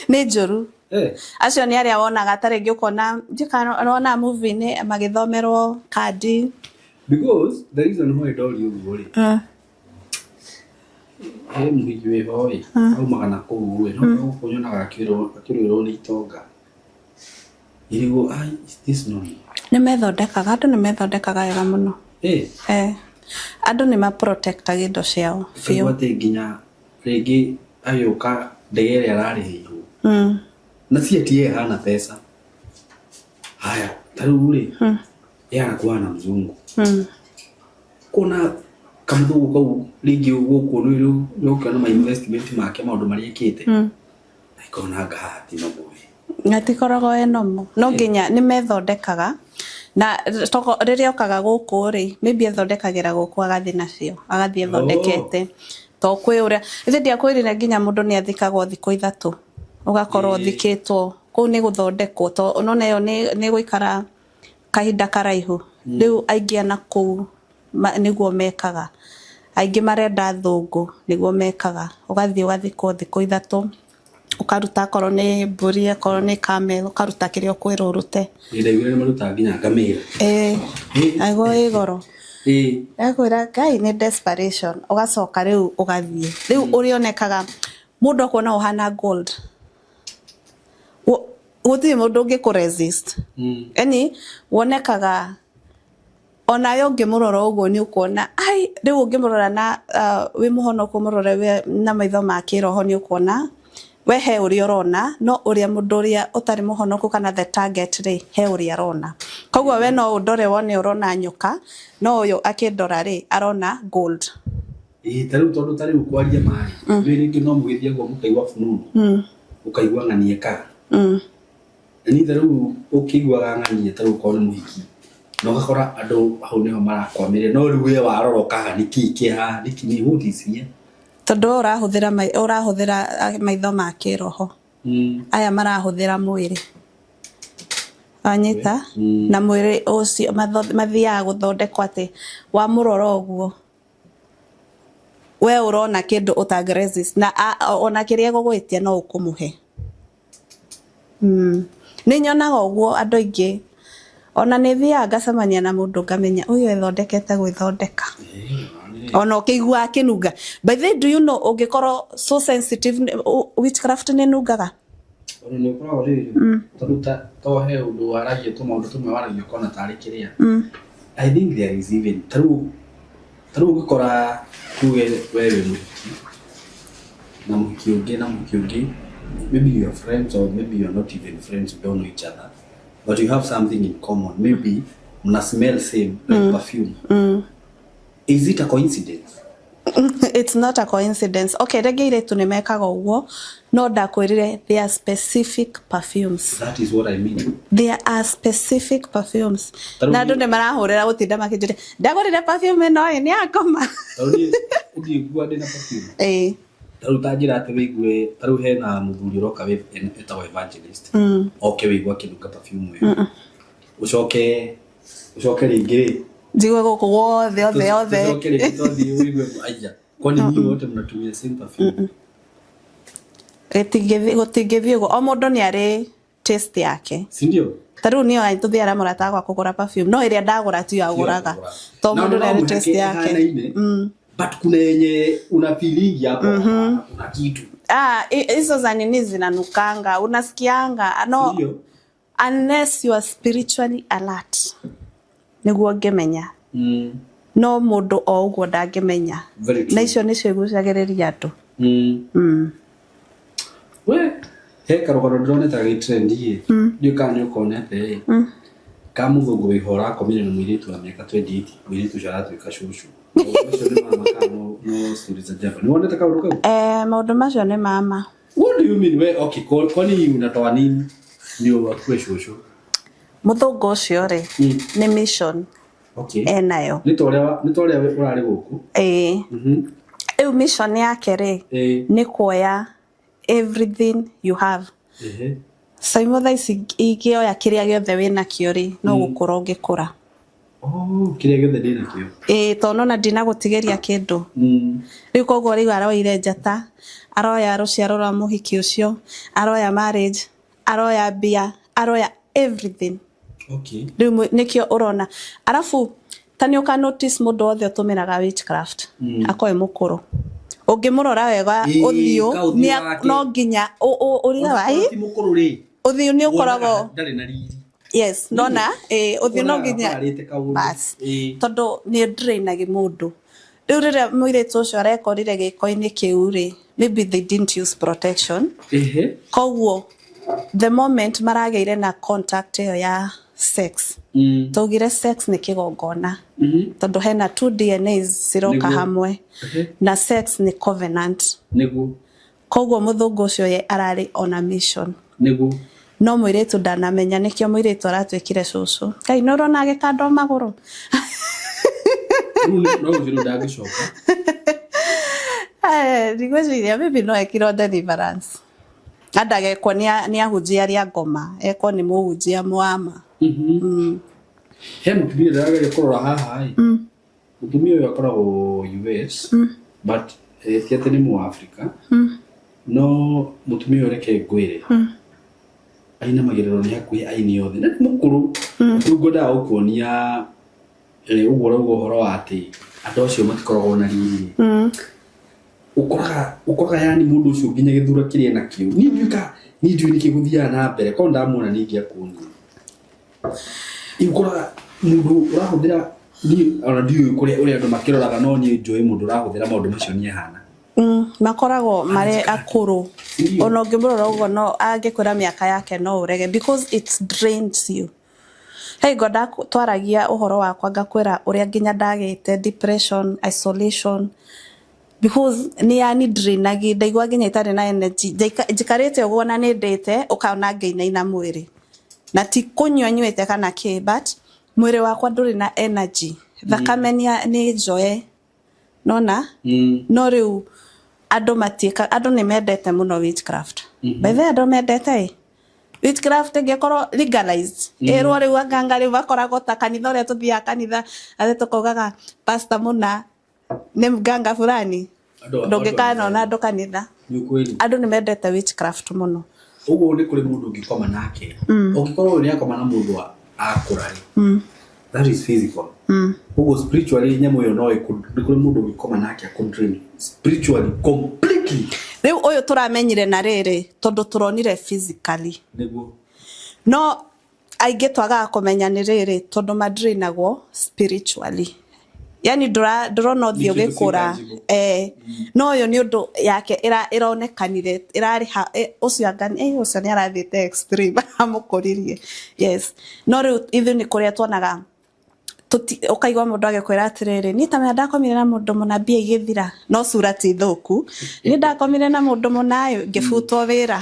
Nĩ njũru. Eh. Acio nĩ arĩa wonaga ta rĩngĩ ũkona njĩka movie-inĩ magĩthomerwo kandi. Because the reason why ndoria ũguo rĩ, he mũhiki wĩho ĩ, aumaga na kũu ĩ, no gũkũ nyonaga akĩrũĩrwo nĩ itonga irigũ. Ai, is this normal? Nĩ methondekaga, andũ nĩ methondekaga wega mũno. Eh, andũ nĩ maprotectaga indo ciao biũ. Ũkaigua atĩ nginya rĩngĩ agĩũka ndege ĩrĩa ararĩhĩirwo na si ati yeye hana pesa. Haya, ta rĩu rĩ, yeye anakuwa na mzungu, kuona kamũthũngũ kau rĩngĩ gũkũ nĩ ũkĩona ma investment make, maũndũ marĩa ekĩte, na ikona anga haha ti normal. Gatikoragwo e normal. No nginya nĩ methondekaga na toko rĩrĩa okaga gũkũ rĩ, maybe ethondekagĩra gũkũ, agathiĩ nacio, agathiĩ ethondekete, to kwĩ ũrĩa ithe ndiakwĩrire nginya mũndũ nĩ athikagwo thikũ 3, ũgakorwo ũthikĩtwo kũu nĩ gũthondekwo, to nona ĩyo nĩ gũikara kahinda karaihu. Rĩu aingĩ ana kũu nĩguo mekaga, aingĩ marenda thũngũ nĩguo mekaga, ũgathiĩ ũgathikwo thikũ 3, ũkaruta akorwo nĩ mbũri, akorwo nĩ camel, ũkaruta kĩrĩa ũkwĩrwo ũrute. Ndaiguire nĩ marutaga nginya ngamĩra. Ĩĩ, aigua ĩ goro. Ekwĩra Ngai nĩ desperation. Ũgacoka rĩu ũgathiĩ, rĩu ũrĩonekaga mũndũ akuona ũhana gold. Gũtirĩ mũndũ ũngĩ resist. Yani wonekaga onawe ũngĩmũrora ũguo nĩ ũkuona ai rĩu ũngĩmũrora na wĩ mũhonoku, ũmũrore na maitho ma kĩroho, nĩ ũkuona we he ũrĩa ũrona, no ũrĩa mũndũ ũrĩa ũtarĩ mũhonoku kana the target rĩ, he ũrĩa arona. Koguo we no ũndore wone ũrona nyoka, no ũyũ akĩndora rĩ, arona gold. Ĩĩ, ta rĩu, tondũ ta rĩu kwaria marĩ rĩ, rĩngĩ no mũgĩthiagwo mũkaigua fununu, ũkaigua ng'ania ekaga, na niĩ ta rĩu ũkĩiguaga ng'ania, ta rĩu okorwo nĩ mũhiki na ũgakora andũ hau nĩho marakwamĩrĩra, no rĩu we warora ũkaga nĩkĩ kĩ haha, nĩkĩ nĩ what is here? Tondũ we ũrahũthĩra maitho ma kĩroho, aya marahũthĩra mwĩrĩ, wanyita? Na mwĩrĩ ũcio mathiaga gũthondekwo atĩ wamũrora ũguo we ũrona kĩndũ ũtangĩ resist, na ona kĩrĩa egũgwĩtia no ũkũmũhe. Nĩ nyonaga ũguo andũ aingĩ, ona nĩ thiaga ngacemania na mũndũ ngamenya ũyũ ethondekete gwĩthondeka, ona ũkĩigua akĩnunga. By the way, do you know ũngĩkorwo so sensitive, witchcraft nĩ nungaga? Ona nĩ ũkoragwo rĩrĩ, tondũ ta to he ũndũ waragia, tũmaũndũ tũmwe waragia ũkona tarĩ kĩrĩa. I think there is even ta rĩu ũngĩkora tuge we wĩ mũhiki na mũhiki ũngĩ na mũhiki ũngĩ, maybe you are friends or maybe you are not even friends, you don't know each other, but you have something in common, maybe mna smell same, like perfume. Is it a coincidence? It's not a coincidence. Okay, rĩngĩ airĩtu nĩ mekaga ũguo, no ndakwĩrire there are specific perfumes. That is what I mean. There are specific perfumes. Tarĩu Na andũ nĩ marahũrĩra gũtinda makĩnjũria, ndagũrire perfume ĩno ĩ, nĩ yakoma. Tarĩu niĩ ũngĩigua ndĩna perfume. Ĩĩ. Tarĩu ta njĩra atĩ wĩigue tarĩu hena mũthuri ũroka etagwo evangelist. Oke wĩigue akĩnunga perfume ĩyo. Ũcoke ũcoke rĩngĩ rĩ Njigue gũkũ guothe othe othe. Tucoke rĩngĩ twathiĩ wĩigue aija. Kwani nyinyi wote mnatumia same perfume? Gũtingĩthiĩ ũguo. O mũndũ nĩ arĩ taste yake. Si ndio? Ta rĩu niĩ ona nĩtũthiaga na mũrata wakwa kũgũra perfume, no ĩrĩa ndagũra tiyo agũraga. Tondũ Na mũndũ nĩ no arĩ mũhake taste yake. ĩhanaine, But kuna yenye una feeling hapo kuna kitu. Ah, hizo za nini zinanukanga, unasikianga. No, Ndio. unless you are spiritually alert nĩguo ũngĩmenya. No mũndũ o ũguo ndangĩmenya. Very true. Na icio nĩcio igucagĩrĩria andũ. We he karũgano ndĩronete gagĩtrend ĩ ndiũĩ kana nĩ ũkonete ĩ ka mũthũngũ wĩho ũrakomire na mũirĩtu wa mĩaka 28 mũirĩtu ũcio aratuĩka cũcũ. Maũndũ macio nĩ ma ma kana no stories za jaba. Nĩ wonete kaũndũ kau? Eh, maũndũ macio nĩ mama. What do you mean? We okay, kwani unatoa nini ndio akue cũcũ? Mũthũngũ ũcio rĩ, nĩ mission Okay. enayo. Nĩ ta ũrĩa ũrarĩ gũkũ. Ĩĩ. Rĩu mission yake rĩ, nĩ kuoya everything you have. Ehe. Saimo thaa ici ingĩoya kĩrĩa gĩothe wĩnakĩo rĩ, no gũkũra ũngĩkũra. Oh, kĩrĩa gĩothe ndĩnakĩo. Ĩĩ, tondũ nona ndinagũtigĩria kĩndũ. Rĩu koguo rĩu aroire njata, aroya rũciaro rwa mũhiki ũcio, aroya marriage, aroya mbia, aroya everything. Okay. Rĩu nĩkĩo ũrona. Arabu ta nĩ ũka notice mũndũ wothe ũtũmĩraga witchcraft, akoragwo e mũkũrũ. Ũngĩmũrora wega Ĩĩ, ũthiũ, ka ũthiũ wake. no nginya ũrigaga, Ona ti mũkũrũ rĩ. Ũthiũ nĩ ũkoragwo Wonaga ndarĩ na riri. Yes, nona, ũthiũ no Wonaga nginya aparĩte kaũndũ. Bas. Ĩĩ. Tondũ nĩ drainagi mũndũ. Rĩu rĩrĩa mũirĩtu ũcio arekorire gĩko-inĩ kĩu rĩ, maybe they didn't use protection. Ehe. Koguo the moment maragĩire na contact ĩyo ya sex, twaugire sex nĩ kĩgongona. Tondũ hena two DNAs ciroka Nĩguo. hamwe. Ehe. Na sex nĩ covenant. Nĩguo. Koguo mũthũngũ ũcio ye ararĩ on a mission. Nĩguo. No mũirĩtu ndanamenya nĩkĩo mũirĩtu aratuĩkire cũcũ. Ngai nĩ ũrona agĩkandwo magũrũ. Rĩu no ũcio rĩu ndangĩcoka. Ndigwĩciria maybe no ekirwo deliverance. Andagekwo nĩ ahunjia arĩa ngoma, ekwo nĩ mũhunjia mwama. He mũtumia ndĩrageria kũrora haha ĩ. Mũtumia ũyũ akoragwo US but ti atĩ nĩ mũAfrika. No mũtumia ũyũ reke ngwĩre. Ainamagĩrĩrwo nĩ hakuhĩ aini othe. Na nĩ mũkũrũ. Rĩu ngwendaga gũkuonia ũguo ũrauga ũhoro wa atĩ andũ acio matikoragwo na riri. Ũkoraga yani mũndũ ũcio nginya gĩthura kĩrĩa enakĩo. Niĩ ndiũĩ niĩ ndiũĩ nĩkĩ gũthiaga na mbere korwo ndamuona nĩ ingĩakuonia. Ũkoraga mũndũ ũrahũthĩra niĩ ona ndiũĩ kũrĩa ũrĩa andũ makĩroraga no niĩ njũĩ mũndũ ũrahũthĩra maũndũ macio nĩ ahana. Makoragwo marĩ akũrũ. Ona ũngĩmũrora ũguo no angĩkwĩra mĩaka yake no ũrege because it drains you. He hingo twaragia ũhoro wakwa ngakwĩra ũrĩa nginya ndagĩte depression, isolation because nĩ yani drainagi ndaigua nginya itarĩ na energy. Njikarĩte ũguo na nĩ ndĩte ũkona ngĩinaina mwĩrĩ. Na ti kũnyua nyuĩte kana kĩ but mwĩrĩ wakwa ndũrĩ na energy. Thakame nĩ njoe. Nona? No rĩu andũ matiĩka, andũ nĩ mendete mũno witchcraft. By the way andũ mendete ĩ? Witchcraft ĩngĩkorwo legalized. Ĩrwo rĩu anganga rĩu makoragwo ta kanitha ũrĩa tũthiaga kanitha atĩ tũkaugaga pastor mũna nĩ mganga fulani. Ndũngĩkanona andũ kanitha. Nĩ kweli. Andũ nĩ mendete witchcraft mũno. Ũguo nĩ kũrĩ mũndũ ũngĩkoma nake. Ũngĩkorwo ũyũ nĩ akoma na mũndũ akũra rĩ. That is physical. Ũguo spiritually nyamũ ĩyo no nĩ kũrĩ mũndũ ũngĩkoma nake akũ-drain spiritually completely. Rĩu ũyũ tũramenyire na rĩrĩ tondũ tũronire physically. Nĩguo. No aingĩ twagaga kũmenya nĩ rĩrĩ tondũ madrainagwo spiritually. Yani ndũrona ũthiũ Nĩ kĩndũ ũgĩkũra. tangible. No ũyũ nĩ ũndũ yake ĩronekanire, ĩrarĩ ũcio anga, ũcio nĩ arathiĩte extreme, amũkũririe. Yes. No rĩu ithuĩ nĩ kũrĩa tuonaga Ũkaigua mũndũ agĩkwĩra atĩrĩrĩ, niĩ ta menya ndakomire na mũndũ mũna mbia igĩthira, no cura ti thũku. Niĩ ndakomire na mũndũ mũna ĩ, ngĩbutwo wĩra.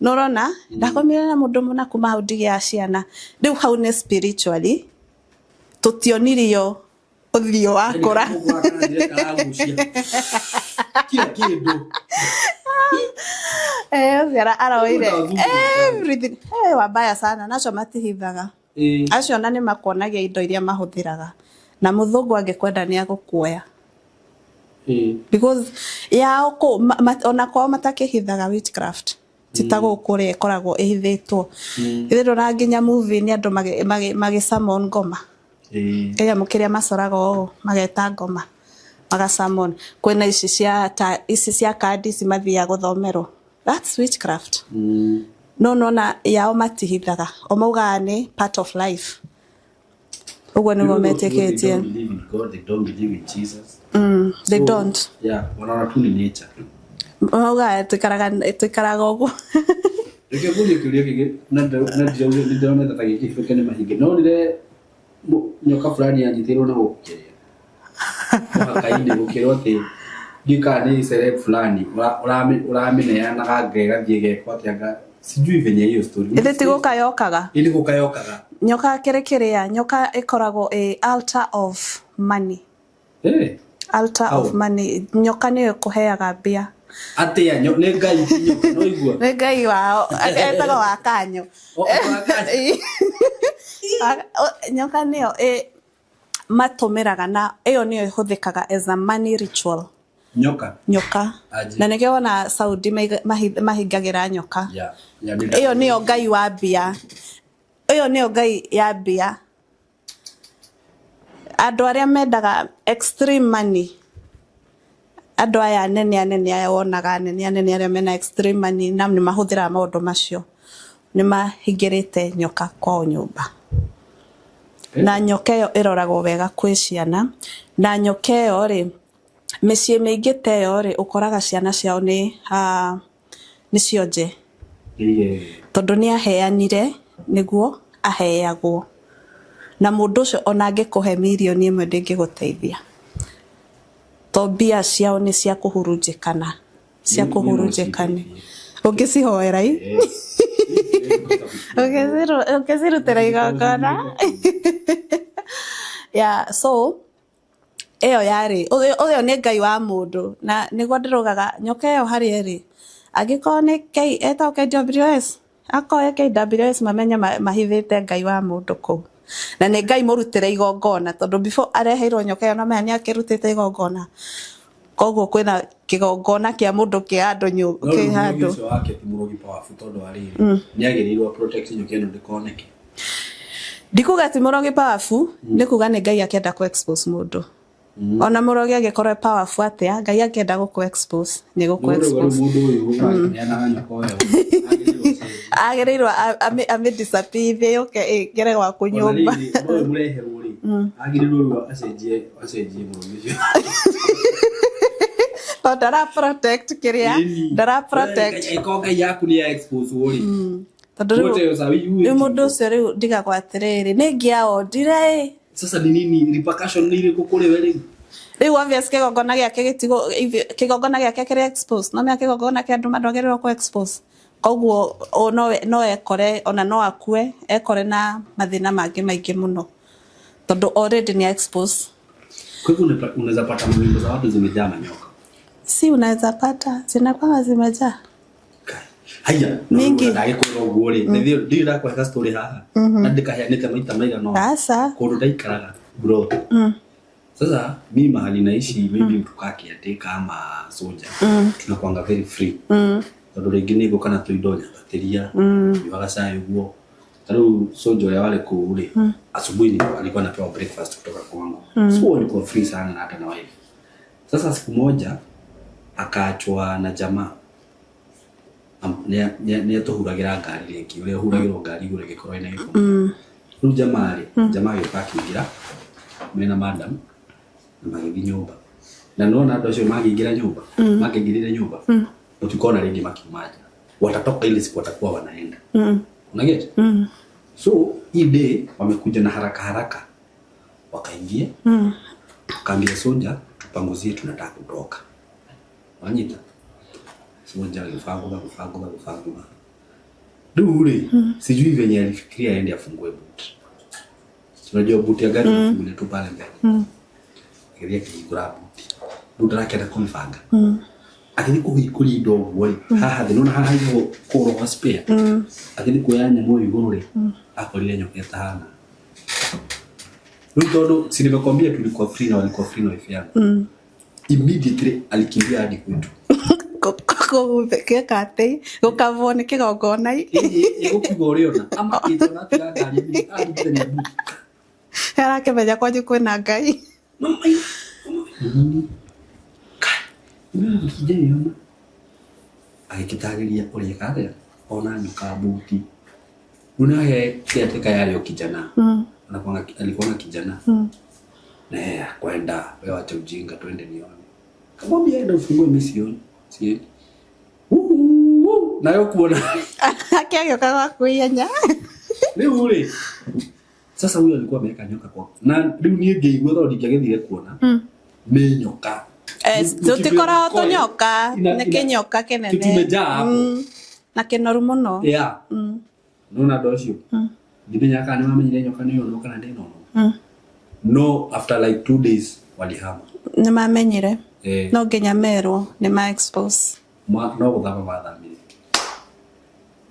Nĩũrona, ndakomire na mũndũ mũna kuma hau ndigĩaga ciana. Rĩu hau nĩ spiritually, tũtionirio ũthiũ wakũra. Kila kindu. Eh, ũcio aroire everything. Eh, wabaya sana nacio matihithaga. Acio ona nĩ makuonagia indo iria mahũthĩraga. Na mũthũngũ angĩkwenda nĩ agũkuoya. Because yao kũ ona kwao matakĩhithaga witchcraft. Ti ta gũkũ ũrĩa ĩkoragwo ĩhithĩtwo. Ithe ndũona nginya movie nĩ andũ magĩ summon ngoma. Kĩnyamũ kĩrĩa macoraga ũũ mageta ngoma maga summon. Kwĩna ici cia ta ici cia kandi ici mathiaga gũthomerwo. That's witchcraft. No nona yao matihithaga. O maugaga nĩ part of life. Ũguo nĩguo metĩkĩtie. They don't believe in God, they don't believe in Jesus. They So, don't. Yeah, wanaona tu ni nature. Maugaga tũikaraga ũguo. Reke ngũrie kĩũria kĩngĩ na ndĩronete ta gĩkĩhĩtũke nĩ mahinda. No nire nyoka fulani yanyitĩirwo na gũkũ kĩrĩa mũhaka-inĩ gũkĩrwo atĩ ndiũĩ kana nĩ celeb fulani ũramĩneanaga nga ĩgathiĩ ĩgekwo atĩa nga sijui venye hiyo story. Ĩthĩ ti gũka yokaga. Ĩ nĩ gũka yokaga. Nyoka kĩrĩ kĩrĩa, nyoka ĩkoragwo ĩ altar of money. Altar of money. Nyoka nĩyo ĩkũheaga mbia. Atĩa nĩ Ngai ti nyoka no igua. Nĩ Ngai wao, etagwo wa kanyo. Nyoka nĩyo matũmĩraga na ĩyo nĩyo ĩhũthĩkaga as a money ritual. Nyoka. Nyoka. Na nĩkĩo wona Saudi mahingagĩra nyoka. Ĩyo nĩyo Ngai wa mbia. Ĩyo nĩyo Ngai ya mbia. Andũ arĩa mendaga extreme money, andũ aya anene anene aya wonaga anene anene arĩa mena extreme money na nĩ mahũthĩraga maũndũ macio, nĩ mahingĩrĩte nyoka kwao nyũmba. Na nyoka ĩyo ĩroragwo wega kwĩ ciana, na nyoka ĩyo rĩ, mĩciĩ mĩingĩ ta ĩyo rĩ, ũkoraga ciana ciao nĩ cionje. Tondũ nĩ aheanire nĩguo aheagwo. Na mũndũ ũcio ona angĩkũhe mirioni ĩmwe ndĩngĩgũteithia. To mbia ciao nĩ cia kũhurunjĩkana. Cia kũhurunjĩkana. Ũngĩcihoera i? Ũngĩcirutĩra igongona. Yeah, so ĩyo yarĩ ũyũ nĩ Ngai wa mũndũ na nĩguo ndĩraugaga nyoka ĩyo harĩa ĩrĩ angĩkorwo nĩ K etagwo KWS akorwo KWS mamenye mahithĩte Ngai wa mũndũ kũu na nĩ Ngai mũrutĩre igongona tondũ before areheirwo nyoka ĩyo no menya nĩ akĩrutĩte igongona koguo kwĩna kĩgongona kĩa mũndũ kĩ handũ kĩ handũ ũcio wake ti mũrogi powerful tondũ wa rĩrĩ nĩ agĩrĩirwo protect nyoka ĩno ndĩkoneke. Ndikuga ti mũrogi powerful, nĩ kuga nĩ Ngai akĩenda kũ expose mũndũ. Ona mũrogi angĩkorwo e powerful atĩa, Ngai akĩenda gũkũ expose nĩ gũkũ expose. Mũndũ ũyũ ũraneanaga nyoka ĩyo agĩrĩirwo amĩ disappear yũke ĩngĩre gwaku nyũmba. Ũyũ mũreherwo rĩ agĩrĩirwo rĩu acenjie mũrogi ũcio. Tondũ ndara protect kĩrĩa, ndara protect. Ĩkorwo Ngai yaku nĩ ya expose rĩ. Tondũ rĩu mũndũ ũcio rĩu ndigagwo atĩrĩrĩ nĩ ngĩaondire ĩ. Sasa ni nini repercussion nĩ irĩkũ kũrĩ we rĩu? Rĩu obvious kĩgongona gĩake gĩtigũ kĩgongona gĩake kĩrĩ expose no menya kĩgongona kĩa andũ mandwagĩrĩirwo kũ expose koguo no ekore ona no akue ekore na mathĩna mangĩ maingĩ mũno tondũ already nĩ expose. Kwa hivyo unaweza pata nyumba za watu zimejaa manyoka. Si unaweza pata zinakuwa zimejaa. Haya mingi ndagĩkwĩra ũguo rĩ ndirĩ ndakũhe story haha na ndĩkaheanĩte maita maigana ũna Sasa kũndũ ndaikaraga bro. Sasa mi mahali naishi maybe mtu kaa caretaker ama soldier tunakuanga very free tondũ rĩngĩ nĩ ngũka na tũindo nyambatĩria nyuaga cai ũguo. Ta rĩu soldier ũrĩa warĩ kũu rĩ asubuhi alikuwa anapewa breakfast kutoka kwangu so walikuwa free sana na hata na wife. Sasa siku moja akaachwa na jamaa nĩ atũhuragĩra ngari rĩngĩ ũrĩa ũhuragĩrwo ngari igũrũ ĩngĩkorwo ĩna gĩko. Rĩu jamaa rĩ jamaa agĩũka akĩingĩra mena madam na magĩthiĩ nyũmba na nĩwona andũ acio mangĩingĩra nyũmba mangĩingĩrire nyũmba ũtikona rĩngĩ makiuma nja watatoka ile siku watakuwa wanaenda unaget. So hii day wamekuja na haraka haraka Wakaingia, wakaambia soja tupanguzie, tunataka kutoka. Wanyita soja agĩbangũra gũbangũra gũbangũra. Rĩu rĩ, sijui venye alifikiria aende afungue boot. Unajua boot ya gari unafungulia tu pale mbele. Agĩthiĩ akĩhingũra boot. Rĩu ndarakĩenda kũmĩbanga. Agĩthiĩ kũhingũria indo ũguo rĩ, haha thĩ, nĩwona haha igũrũ kũgũrũ gwa spare. Agĩthiĩ kuoya nyamũ ĩyo igũrũ rĩ, akorire nyoka ĩtahana. Rĩu tondũ si nimekwambia tulikuwa free na walikuwa free na wife yangu. Immediately alikimbia hadi kwetu. Gĩka atĩ gũkavwo nĩ kĩgongona. Ĩgũkiuga ũrĩona amakĩte ona atiga ngari aringithania buti. Arakĩmenya kwanyu kwĩna Ngai. Sijaiona. Agĩkĩtarĩria ũrĩa ekaga ona nyoka buti. Rĩu nake caretaker yarĩ o kijana. Alikuwa na kijana. Na yeye akwenda, wewe acha ujinga twende nione. Kamwambia enda ufungue mimi sioni. Siendi. Nayo kuona. Akĩagĩũka gwaku ihenya. Rĩu rĩ, sasa huyo alikuwa ameweka nyoka kwa. Na rĩu niĩ ngĩigua tondũ ndingĩagĩthire kuona. Nĩ nyoka. Tũtikoragwo tũnyoka, nĩ kĩnyoka kĩnene. Tumejaa hapo. Na kĩnoru mũno. Yeah. Nona andũ acio. Ndimenyaga kana nĩmamenyire nyoka nĩ yonwo kana ndĩnonwo. No after like 2 days walihama. Nĩ mamenyire. No nginya merwo nĩ ma expose. No gũthama mathamire.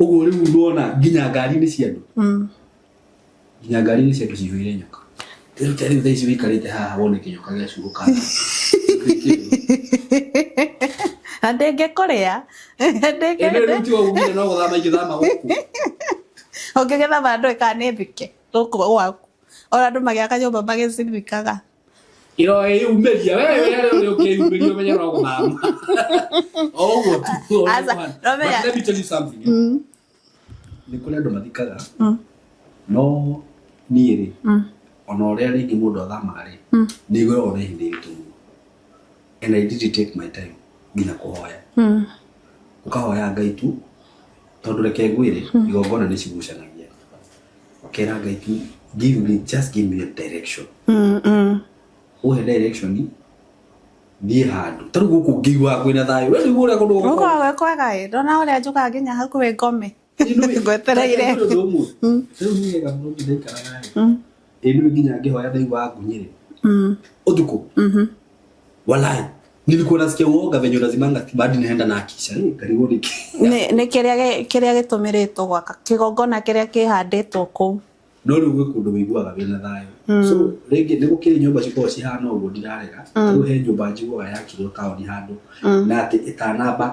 Ũguo rĩu nĩwona nginya ngari-inĩ cia andũ. Nginya ngari-inĩ cia andũ cihũire nyoka. Rĩu ta rĩu thaa ici wĩikarĩte haha wone kĩnyoka gĩacuhũka. Na ndĩngĩkũrĩa. Ĩno rĩu tiga ugire no gũthama ingĩthama gũkũ. Ũngĩgĩthama ndũĩ kana nĩ thike gũkũ gwaku. Ona andũ magĩaka nyũmba magĩcithikaga. Ĩroĩyumĩria we we rĩu ũkĩyumĩria ũmenye no gũthama. O ũguo tu. Aca, no menya. But let me tell you something. Nĩ kũrĩ andũ mathikaga. No niĩ rĩ, ona ũrĩa rĩngĩ mũndũ athamaga rĩ, nĩ ngoragwo na ihinda iritũ mũno. And I did take my time nginya kũhoya. Ũkahoya Ngai tu, tondũ reke ngwĩre, igongona nĩ cigucanagia. Ũkera Ngai tu, give me, just give me a direction. Ũhe direction, thiĩ handũ. Ta rĩu gũkũ ngĩiguaga kwĩna thayũ. We nĩguo ũrĩa kũndũ gũkũ. Gũkoragwo gwĩ kwega ĩ, ndona ũrĩa njũkaga nginya hakuhĩ ngome. Ngwetereire. Rĩu nĩ wega mũno ndaikaraga ĩ. Ĩ nĩ nginya ngĩhoya ndaiguaga ngunyĩrĩ. Ũtukũ. Walai. Nilikuwa nasikia uoga venye unazimanga hadi naenda na akisha. Karibu niki. Nĩ kĩrĩa kĩrĩa gĩtũmĩrĩtwo gwaka kĩgongona kĩrĩa kĩhandĩtwo kũu. No rĩu gwĩ kũndũ wĩiguaga wĩna thayũ. So rĩngĩ nĩ gũkĩrĩ nyũmba cikoragwo cihana ũguo ndirarega. Rĩu he nyũmba njiguaga yakirwo taũni handũ na atĩ ĩtanamba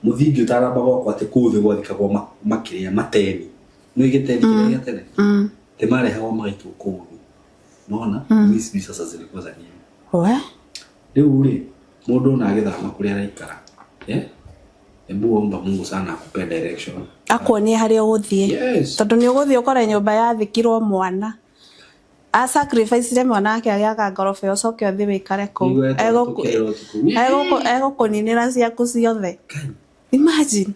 mũthingi ũtanamba gwakwo atĩ kũu thĩ gwathikagwo makĩrĩa mateni. Nĩ gĩteni kĩrĩa gĩa tene. Atĩ marehagwo magaitwo kũu thĩ. Unaona? Mimi sijui sasa zilikuwa za nini. We? Rĩu rĩ, mũndũ ona agĩthama kũrĩa araikara, hebu omba Mungu sana akupe direction. Akuonie harĩa ũgũthiĩ. Yes. Tondũ nĩ ũgũthiĩ ũkore nyũmba yathikirwo mwana. A sacrifice mwana wake agĩaka ngoroba ĩyo ũcoke ũthiĩ wĩikare kũu. Egũkũninĩra ciaku ciothe. Imagine.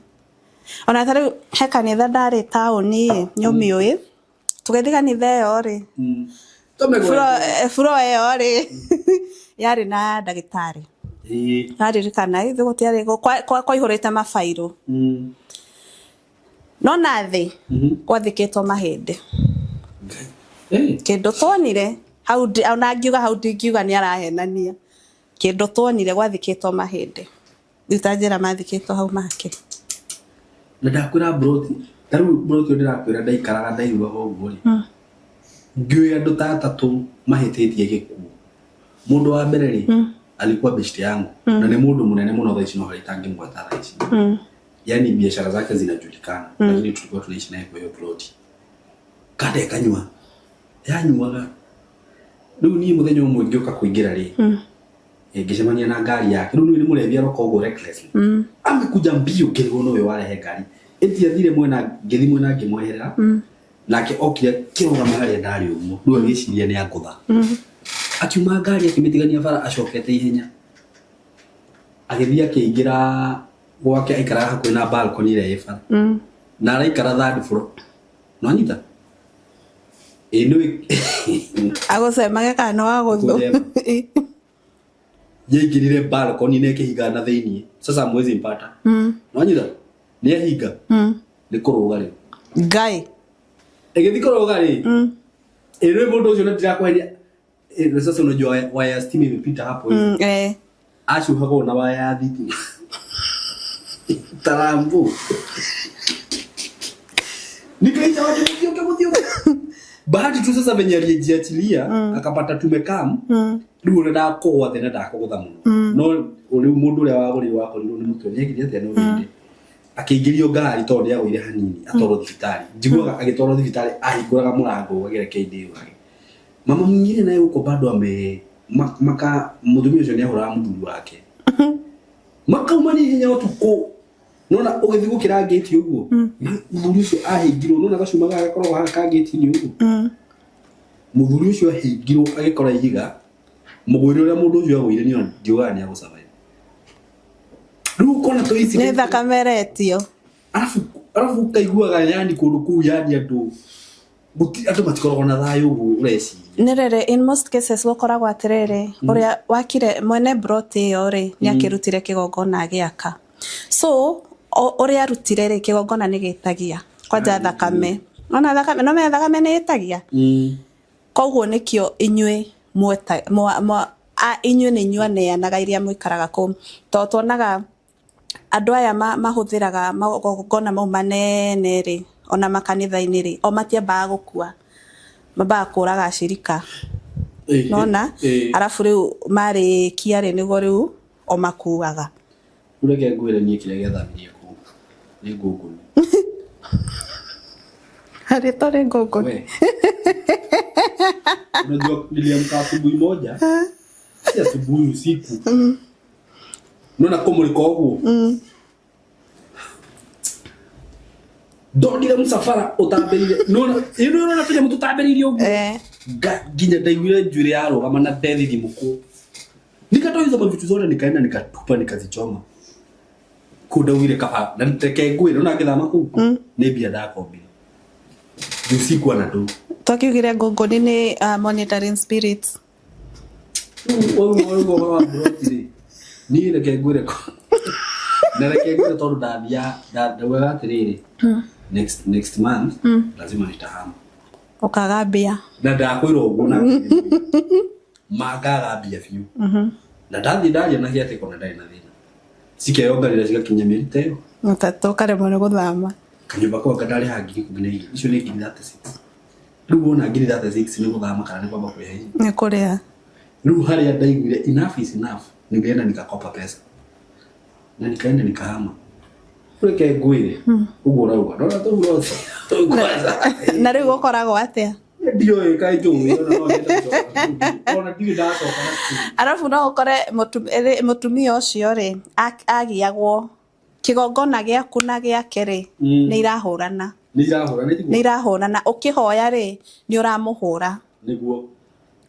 Ona ta rĩu he kanitha ndarĩ taũni ĩ, nĩũmĩũĩ. Tũgĩthiĩ kanitha ĩyo rĩ, floor ĩyo rĩ, yarĩ na ndagĩtarĩ. Naririkana ithuĩ gũtiarĩ kwaihũrĩte mabairũ. No na thĩ gwathikĩtwo mahĩndĩ. Kĩndũ tuonire hau ona ngiuga hau ndingiuga nĩ arahenania. Kĩndũ tuonire gwathikĩtwo mahĩndĩ. Rĩu ta njĩra mathikĩtwo hau make. Na ndakwĩra broti, ta rĩu broti ũyũ ndĩrakwĩra ndaikaraga ndaiguaga ũguo rĩ. Ngĩũĩ andũ ta atatũ mahĩtĩtie gĩkuũ. Mũndũ wa mbere rĩ, alikuwa beshte yangu na ni mũndũ mũnene mũno thaa ici no harĩa itangĩmweta thaa ici. Yaani biashara zake zinajulikana, lakini tulikuwa tunaishi naye kwa hiyo ploti. Kada kanyua. Yanyuaga. Rĩu niĩ mũthenya ũmwe ngĩũka kũingĩra rĩ, ngĩcemania na ngari yake. Rĩu nĩ mũrevi aroka ũguo recklessly. Amekuja mbio ngĩrigwo nĩwe warehe ngari. Ĩtiathire mwena ngĩthiĩ mwena ngĩmweherera. Nake okire kĩrũgama harĩa ndarĩ ũguo. Rĩu agĩciria nĩ angũtha. Akiuma ngari akĩmĩtigania bara acokete ihenya. Agĩthiĩ akĩingĩra gwake aikaraga hakuhĩ na balcony ĩrĩa ĩ bara. Na araikara third floor. Nĩwanyita? Ĩ nĩ Agũcemage kana nĩ wagũthũ. Kũthema. Yaingĩrire balcony na ĩkĩhinga na thĩiniĩ. Sasa mwezi mpata. Nwanyita? Nĩ ahinga. Nĩ kũrũga rĩ. Ngai. Ĩgĩthiĩ kũrũga rĩ. Ĩ nĩ mũndũ ũcio na ndirakweheria. Ĩ sasa unajua waya ya stima imepita hapo hivi. Eh. Acuhagwo na waya ya thitima. Tarambu. Nikaita watu mthioke mthioke. Bahati tu sasa venye alijiachilia akapata tumekam rĩu ona ndakũgwa thĩ na ndakũgũtha mũno no rĩu mũndũ ũrĩa wagũrire wakorirwo nĩ mũtwe nĩekire atĩa no hĩndĩ akĩingĩrio ngari tondũ nĩagũire hanini atwarwo thibitarĩ njiguaga agĩtwarwo thibitarĩ ahingũraga mũrango ũgagĩra kĩndĩ mama mwingine naye huko bado ame maka mũtumia ũcio nĩahũraga mũthuri wake makauma nĩ ihenya ũtukũ nona ũgĩthiĩ gũkĩra ngĩti ũguo mũthuri ũcio ahĩngirwo nona gacuma gaka gakoragwo haha ka ngĩti-inĩ ũguo mũthuri ũcio ahĩngirwo agĩkora ihiga mũgwĩre ũrĩa mũndũ ũcio agũire nĩ ndiugaga nĩ agũsurvive rĩu ũkona tũ Nĩ incident thakame ĩretio. arabu arabu ũkaiguaga yani kũndũ kũu yani andũ andũ matikoragwo na thayũ ũguo ũreciria. Nĩ rĩrĩ, in most cases gũkoragwo atĩrĩrĩ, ũrĩa wakire mwene plot ĩyo rĩ, nĩ akĩrutire kĩgongona agĩaka. So ũrĩa arutire rĩ, kĩgongona nĩ gĩtagia kwanja thakame. Ona thakame, no menya thakame nĩ ĩtagia. Koguo nĩkĩo inyuĩ mweta mwa, mwa, inyuĩ nĩ inyuĩ aneanaga iria mũikaraga kũu. Tondũ tuonaga andũ aya mahũthĩraga magongona mau manene rĩ, ona makanitha-inĩ rĩ, o matiambaga gũkua. Mambaga kũraga acirika. Nona? Arabu rĩu marĩkia rĩ, nĩguo rĩu o makuaga. Reke ngwĩre niĩ kĩrĩa gĩathamirie kũu nĩ ngũngũni. Harĩ tũrĩ ngũngũni. We. Unajua niliamka asubuhi moja, si asubuhi, usiku. Nona kũmũrĩka ũguo. Ndonire mũcabara ũtambĩrĩire. Nona ĩno ĩrona tũnyamũ tũtambĩrĩirie ũguo. Nginya ndaiguire njuĩrĩ yarũgama na ndethithimũkwo. Nikatoa hizo mavitu zote nikaenda nikatupa nikazichoma. Kũu ndaugire kaba na reke ngwĩre ona ngĩthama kũu nĩ mbia ndakombire. Juu sikuwa na ndũ. Twakiugire ngũngũni nĩ monitoring spirits. Rĩu ũhoro wa mburoti rĩ, niĩ reke ngwĩre na reke ngwĩre tondũ ndathiaga ndaugaga atĩrĩrĩ next month lazima nitahama. Ũkaga mbia. Na ndakwĩra ũguo na mangaga mbia biũ. Na ndathiĩ ndaria na gĩatĩko na ndarĩ na thĩna. Cikeyonganĩra cigakinya mĩeri ta ĩyo. Mũtatũ ũkaremwo nĩ gũthama. Kanyũmba kau anga ndarĩhaga 12,000. Icio nĩ 36,000. Rĩu wona 36,000 nĩ gũthama kana nĩ kwamba kũrĩha ici? Nĩ kũrĩha. Rĩu harĩa ndaiguire enough is enough, nilienda nikakopa pesa. Na nikaenda nikahama. Reke ngwĩre ũguo ũrauga. Ndona tũu kwanza. Na rĩu gũkoragwo atĩa? Ndiũĩ kaĩ njũĩ ona no nyende gũcoka cukuru. Ona ndirĩ ndacoka na cukuru. Arabu no ũkore mũtumia ũcio rĩ, agiagwo kĩgongona gĩaku na gĩake rĩ, nĩ irahũrana. Nĩ irahũrana Nĩ irahũrana. Ũkĩhoya rĩ, nĩ ũramũhũra. Nĩguo.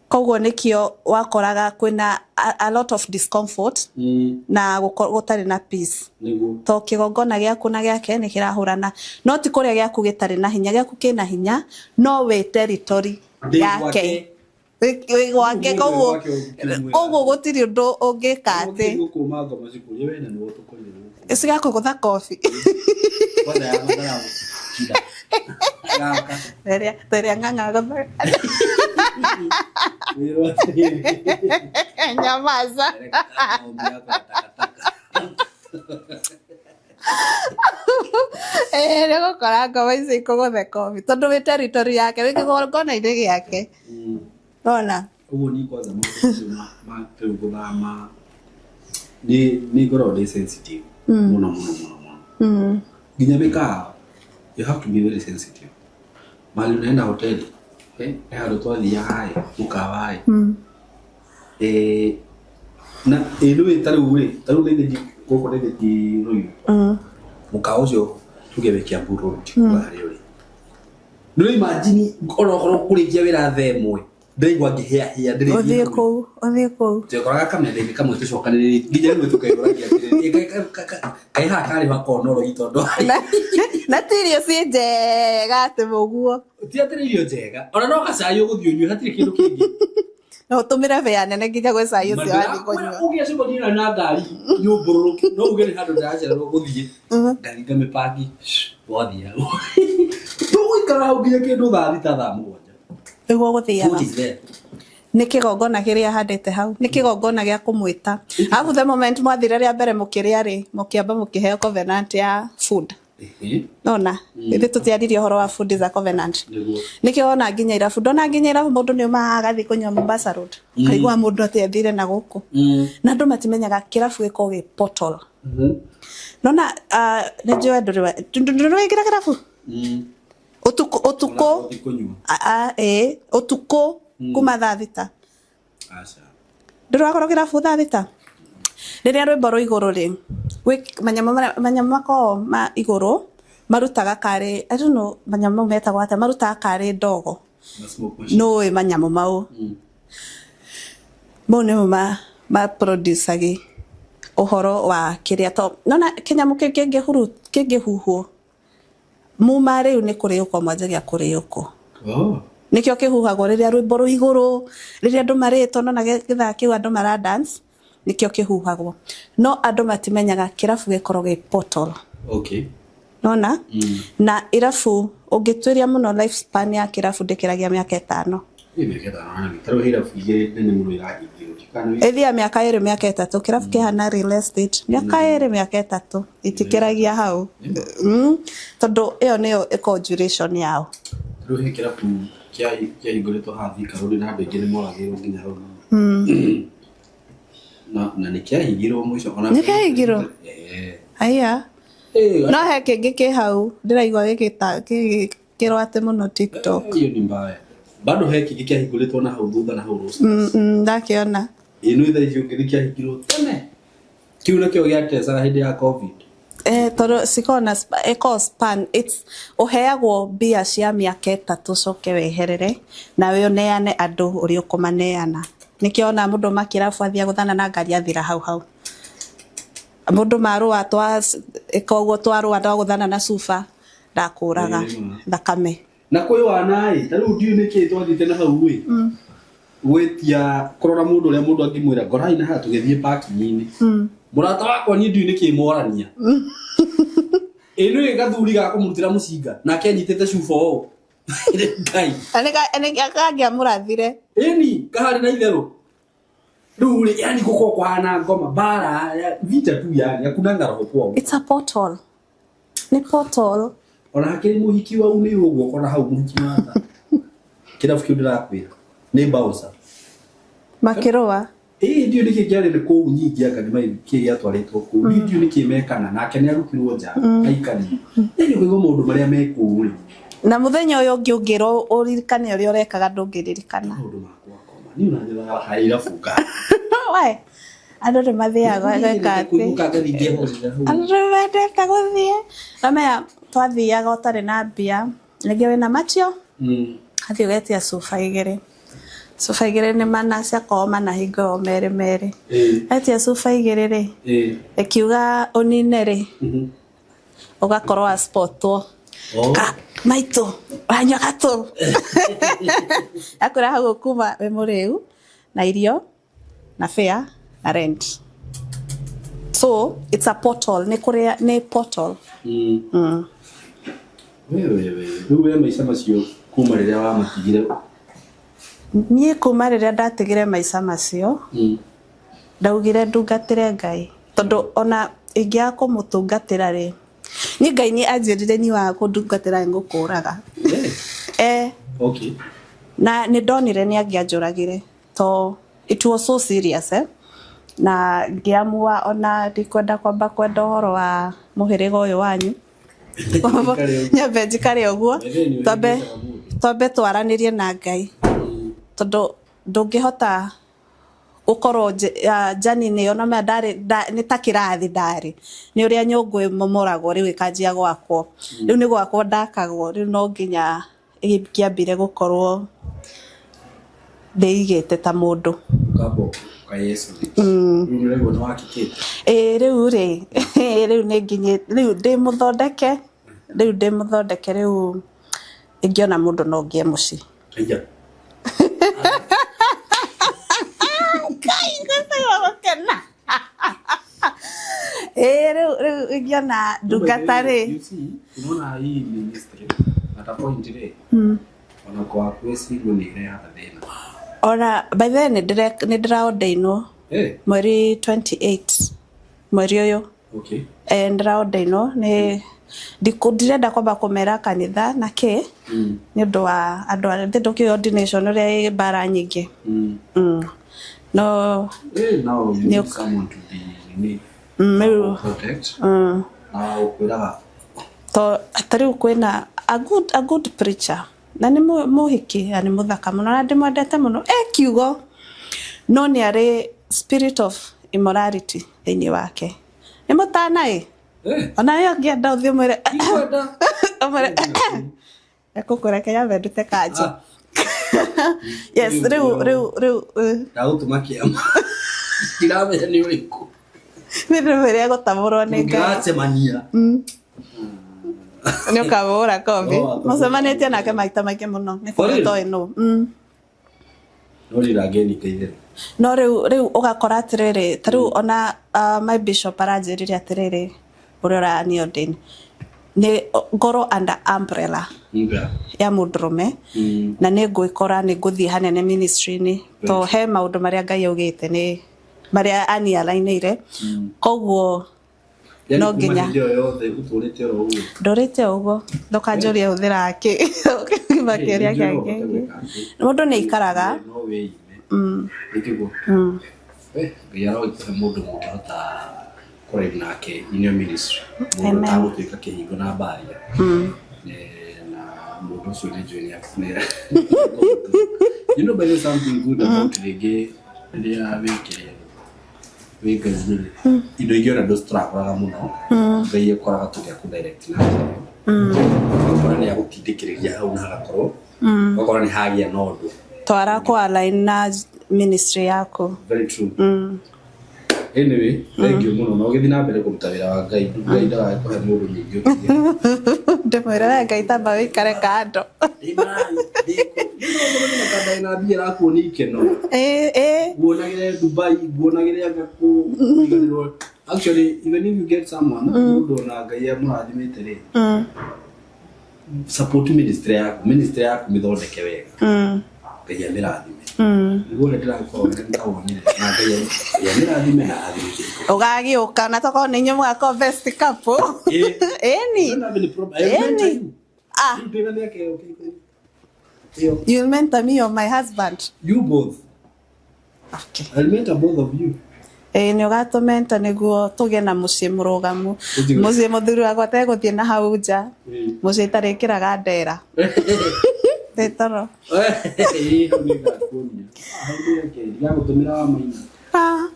Koguo nĩkĩo wakoraga kwĩna a lot of discomfort na gũtarĩ na peace. Nĩguo. To kĩgongona gĩaku na gĩake nĩ kĩrahũrana. No ti kũrĩa gĩaku gĩtarĩ na hinya, gĩaku kĩna hinya, no wĩ territory yake. Wĩ gwake, koguo gũtirĩ ũndũ ũngĩka atĩ. Gũkũma ngoma cikũrie we na nĩwe ũtũkorire gũkũ. Cigakũgũtha kobi. Kwanza ya matharau. Kira. Gaka. Rĩrĩa ng'ang'a agũtha. Wĩrwo atĩrĩrĩ. Nyamaza. Nĩ ũgũkora ngoma icio ikũgũthe kobi tondũ wĩ territory yake, wĩ kĩgongona-inĩ gĩake. Ona. Ũguo niĩ kwanza maũndũ macio ma rĩu gũthama nĩ ngoragwo ndĩ sensitive mũno mũno mũno mũno. Nginya mĩkawa you have to be very sensitive. Mahali unaenda hoteli, he handũ twathiaga ĩ mũkawa ĩ na ĩ nĩũĩ ta rĩu rĩ ta rĩu nĩ gũkũ nĩ ti Ruiru. Mũkawa ũcio tuge wĩ Kiambu Road harĩa ũrĩ. Nĩ ũra imagine ona okorwo kũrĩkia wĩra thaa ĩmwe Ndĩraigua ngĩhĩahĩa ndĩrĩthiĩ Ũthiĩ hau. kũu, ũthiĩ kũu. Twekoraga kametha-inĩ kamwe tũcokanĩrĩire nginya rĩmwe tũkaihũragia atĩrĩrĩ, "Ĩ, kaĩ haha karĩ hakonoro tondũ Na ti irio ciĩ njega atĩ mũguo. Ti atĩ nĩ irio njega ona no gacai ũgũthiĩ ũnyue hatirĩ kĩndũ kĩngĩ. No ũtũmĩre bĩa nene nginya gwĩ cai ũcio wathiĩ kũnyua. Ũngĩacemania na ngari nyũmbũrũrũke no uge nĩ handũ ndĩracererwo gũthiĩ ngari ngamĩbangi wathiĩ hau tũgũikara hau nginya kĩndũ thaa 6 thaa 7. Nĩguo gũthiaga. What is there? Nĩ kĩgongona kĩrĩa handĩte hau nĩ kĩgongona gĩa kũmwĩta arabu the moment mwathire rĩa mbere mũkĩrĩa rĩ mũkĩamba mũkĩheo covenant ya food. Nona ithuĩ tũtiaririe ũhoro wa food is a covenant. Nĩguo. Nĩkĩo wona nginya irabu ndona nginya irabu mũndũ nĩ umaga agathiĩ kũnyua Mombasa Road kaigua mũndũ atĩ athire na gũkũ na andũ matimenyaga kĩrabu gĩkoragwo gĩ portal. Nona nĩ njũĩ ndũrĩ waingĩra kĩrabu ũtukũ ũtukũ Ũrathiĩ kũnyua. Ĩĩ ũtukũ kuma thaa 6. Aca. Ndũrĩ wakorwo kĩrabu thaa 6 rĩrĩa rwĩmbo rwĩ igũrũ rĩ gwĩ manyamũ manyamũ makoragwo ma igũrũ marutaga karĩ I don't know manyamũ mau metagwo atĩa marutaga karĩ ndogo. Na smoke machine. Nũĩ manyamũ mau mau nĩmo ma produce ũhoro wa kĩrĩa to nona kĩnyamũ kĩu kĩngĩhuhwo muma rĩu nĩ kũrĩũkwo mwanjagia kũrĩũkwo. Oh. Nĩkĩo kĩhuhagwo rĩrĩa rwĩmbo rwĩ igũrũ rĩrĩa andũ marĩtwo nona gĩthaa kĩu andũ mara dance nĩkĩo kĩhuhagwo no andũ matimenyaga kĩrabu gĩkoragwo gĩ portal. Okay. Nona na irabu ũngĩtuĩria mũno life span ya kĩrabu ndĩkĩragia mĩaka 5. Ĩ mĩaka 5 na nĩ tarĩu he irabu igĩrĩ nene mũno irahingirwo. Kana nĩ- Ĩthiaga mĩaka 2 mĩaka 3 kĩrabu kĩhana real estate mĩaka 2 mĩaka 3 itikĩragia hau. Tondũ ĩyo nĩyo ĩkoragwo duration yao. Tarĩu he kĩrabu kĩahingũrĩtwo haha Thika Road na andũ aingĩ nĩ moragĩrwo nginya hau. Na nĩ kĩahingirwo mũico ona Nĩ kĩahingirwo? Eh. Aya. Eh, No he kĩngĩ kĩ hau ndĩraigua gĩgĩkĩrwo atĩ mũno TikTok. Hiyo ni mbaya. Bado he kĩngĩ kĩahingũrĩtwo na hau thutha na hau Rose. Ndakĩona. Ĩ no thaa icio ũngĩ kĩahingirwo tene. Kĩu nakĩo gĩatecaga hĩndĩ ya COVID. Tondũ cikoragwo na ĩkoragwo span it's ũheagwo mbia cia mĩaka 3 ũcoke weherere nawe ũneane andũ ũrĩa ũkũmaneana. Nĩkĩo ona mũndũ ma kĩrabu athiĩ agũthana na ngari athira hau hau. Mũndũ marũa ĩka ũguo twarũa twagũthana na cuba ndakũraga thakame. Na kwĩ wana ĩ ta rĩu ndiũĩ nĩkĩĩ twathiĩte na hau ĩ gwĩtia kũrora mũndũ ũrĩa mũndũ angĩmwĩra ngorai na haha tũgĩthiĩ parking-inĩ. Mũrata wakwa niĩ ndiũĩ nĩkĩĩ morania. Ĩ nĩ gathuri ga kũmũrutĩra mũcinga nake anyitĩte cuba ũũ. Ngai. Kangĩamũrathire. Ĩni kaharĩ na itherũ. Rĩu rĩ yani gũkorwo kũhana ngoma mbara vita tu yani hakuna ng'arago kwao. It's a portal. Nĩ portal. Ona hakĩrĩ mũhiki wau nĩ ũguo ũkona hau mũhiki wa tha. Kĩrabu kĩu ndĩrakwĩra nĩ bouncer. Makĩrũa. Ĩĩ ndiũĩ nĩkĩ kĩarĩ nĩ kũu nyingĩ anga nĩ kĩ gĩatwarĩtwo kũu. Niĩ ndiũĩ nĩkĩ mekana nake nĩ arutirwo nja aikanio. Yaani ũkaigua maũndũ marĩa me kũu rĩ. Na mũthenya ũyũ ũngĩ ũngĩrwo ũririkane ũrĩa ũrekaga ndũngĩririkana. Maũndũ makwa koma. Niĩ ona njathaga harĩa irabu nga. We andũ nĩ mathiaga gwĩka atĩ. Kũinũka ngathiĩ ngehorera hau. Andũ nĩ mendete gũthiĩ. Namenya twathiaga ũtarĩ na mbia rĩngĩ wĩna macio athiĩ ũgetia cuba 2. Cuba 2 nĩ mana ciakorwo mana hingo ĩyo merĩ merĩ. Etia cuba 2 rĩ ĩkiuga ũnine rĩ ũgakorwo wa spotwo. Ka maitũ wanyua gatũ. Akwĩra hau ũkuma wĩ mũrĩu na irio na fare na rent. So it's a portal nĩ kũrĩa nĩ portal. Wewe rĩu we maica macio kuma rĩrĩa wamatigire. Niĩ kuma rĩrĩa ndatigire maica macio ndaugire ndungatĩre Ngai tondũ ona ingĩaga kũmũtungatĩra rĩ niĩ Ngai nĩ anjĩrire niĩ waga kũndungatĩra nĩngũkũraga. Okay. Na nĩ ndonire nĩ angĩanjũragire to it was so serious Na ngĩamua ona ndikwenda kwamba kwenda ũhoro wa mũhĩrĩga ũyũ wanyu. Nyambe njikare ũguo twambe twaranĩrie na Ngai tondũ ndũngĩhota gũkorwo njani-inĩ ĩyo na ndarĩ nĩ ta kĩrathi ndarĩ nĩ ũrĩa nyũngũ ĩmomoragwo rĩu ĩkanjia gwakwo rĩu nĩ gwakwo ndakagwo rĩu no nginya ĩngĩambire gũkorwo Ndĩigĩte ta mũndũ. Ũkamba ũka Yesu rĩu nĩ ũraigua nĩ wakĩkĩte. Ĩĩ rĩu rĩ, rĩu nĩ nginyĩte, rĩu ndĩ mũthondeke, rĩu ndĩ mũthondeke, rĩu ingĩona mũndũ no ngĩe mũciĩ. Aya. Ngai ngacagwo gũkena. Ĩĩ rĩu rĩu ingĩona ndungata rĩ. You see, unaona hii ministry at a point rĩ, ona kwa kwĩcirwo nĩ ĩrehaga thĩna. Ona by the way nĩ ndĩraordainwo mweri 28 mweri ũyũ. Okay. Eh, ndĩraordainwo nĩ ndirenda kwamba kũmera kanitha na kĩ nĩ ũndũ wa andũ arĩa ndũkĩũĩ ordination ũrĩa ĩ mbara nyingĩ. No Now you need someone to be nini, rĩu protect na ũkwĩraga to ta rĩu kwĩna a good preacher na nĩ mũhiki na nĩ mũthaka mũno na ndĩmwendete mũno e kiugo no nĩ arĩ spirit of immorality thĩinĩ wake. Nĩ mũtana ĩ ona we ũngĩenda ũthiĩ ũmwĩre ũmwĩre ekũkũreke nyambe ndute kanjũ. Yes, rĩu rĩu rĩu ndagũtũma kĩama ndiramenya nĩ ũrĩkũ. Nĩ ndĩmwĩre egũtamũrwo nĩ Ngai. Tũngĩgacemania Nĩ ũkamũhũra kobi. No, Mũcemanĩtie nake maita maingĩ mũno nĩ For real? kũrĩa toĩ nũ. No rĩrangeni kaitherũ. No rĩu rĩu ũgakora atĩrĩrĩ ta rĩu ona my bishop aranjĩrire atĩrĩrĩ ũrĩa ũrani ordain nĩ ngorwo under umbrella ya mũndũrũme na nĩ ngwĩkora nĩ ngũthiĩ hanene ministry-inĩ to he maũndũ marĩa Ngai augĩte nĩ marĩa anialainĩire koguo no nginya hĩndĩ ĩyo yothe ũtũrĩte oro ũguo. Ndũrĩte ũguo ndũkanjũrie hũthĩraga kĩ makĩũria kĩangĩ mũndũ nĩ aikaraga. No wĩime ĩtiguo Ngai arogĩkũhe mũndũ mũngĩhota kũraivu nake in your ministry, mũndũ Amen. ũtagũtuĩka kĩhingo na mbaria, na mũndũ ũcio nĩ njũĩ nĩ you know by the way, something good about rĩngĩ rĩrĩa wĩkĩrĩa wĩ Ngai-inĩ rĩ, indo ingĩ ona ndũcitũrakoraga mũno, Ngai akoraga tũgĩa kũ direct na njĩra ĩyo. Ũgakora nĩ agũtindĩkĩrĩria hau na hagakorwo ũgakora nĩ hagĩa na ũndũ. Twara kũ align na ministry yaku. Very true. Anyway, thank you mũno na ũgĩthiĩ na mbere kũruta wĩra wa Ngai. Ngai ndagagĩkũhe mũndũ ningĩ ũtige. Ndĩmwĩre we Ngai tamba wĩikare kando. Na mbia ĩrakuonia ikeno. Ĩĩ ĩĩ. Nguonagĩre Dubai, nguonagĩre anga kũ kũriganĩrwo. Actually, even if you get someone, mũndũ ona Ngai amũrathimĩte rĩ, support ministry yaku, ministry yaku mĩthondeke wega. Ngai amĩrathime. Nĩguo ũrĩa ndĩrakorwo ndĩrawonire na Ngai amĩrathime na athime kĩhiko. Ũgagĩũka na tokorwo nĩ inyuĩ mũgakorwo best couple. Ĩni. Ĩni. Ah. You'll mentor me or my husband? You both. Okay. I'll mentor both of you. Ĩĩ nĩ ũgatũmenta nĩguo tũgĩe na mũciĩ mũrũgamu. Ũnjiguĩte? Mũciĩ mũthuri wakwa ategũthiĩ na hau nja. Mũciĩ itarĩkĩraga ndera. Ndĩ toro. Ĩĩ, hau nĩ ngakuonia. Hau nĩ reke, ndigagũtũmĩra wa maina. Ah.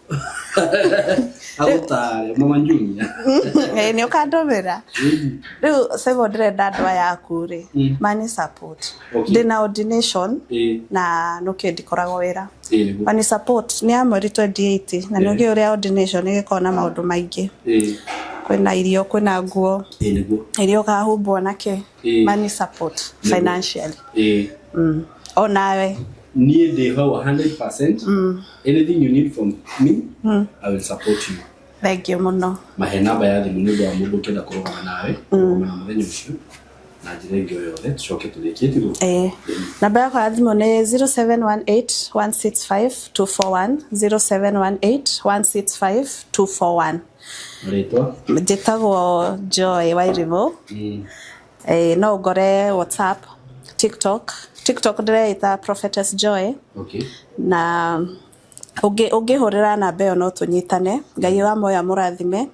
Agũtare, Mama Junior. Ĩĩ nĩ ũkandũmĩra. Rĩu Simon ndĩrenda andũ aya aku rĩ mani support. Okay. Ndĩna ordination Ĩĩ. na nũkĩ ndikoragwo wĩra. Ĩĩ, nĩguo. Mani support nĩ ya mweri 28 na nĩũkĩ ũrĩa ordination ĩgĩkoragwo na maũndũ maingĩ. Ĩĩ. Kwĩna irio, kwĩna nguo, Ĩĩ, nĩguo. irio ũkahumbwo nakĩ. Ĩĩ. Money support Nĩguo. financially. Ĩĩ. Onawe. Niĩ ndĩ hau 100%. Anything you need from me, I will support you. Thank you mũno. Mahe namba ya thimũ nĩ ũndũ wa mũndũ ũkĩenda kũrũgama nawe, kũrũgama na mũthenya ũcio na njĩra ĩngĩ o yothe, tũcoke tũrĩkie tiguo. Ĩĩ. Namba yakwa ya thimũ nĩ 0718 165 241, 0718 165 241. Rĩtwa? Njĩtagwo Joy Wairimu. Ĩĩ, no ũngore WhatsApp, TikTok. TikTok ndĩreĩta Prophetess Joy. Okay. Na ũngĩhũrĩra namba ĩyo no tũnyitane. Ngai wa muoyo amũrathime.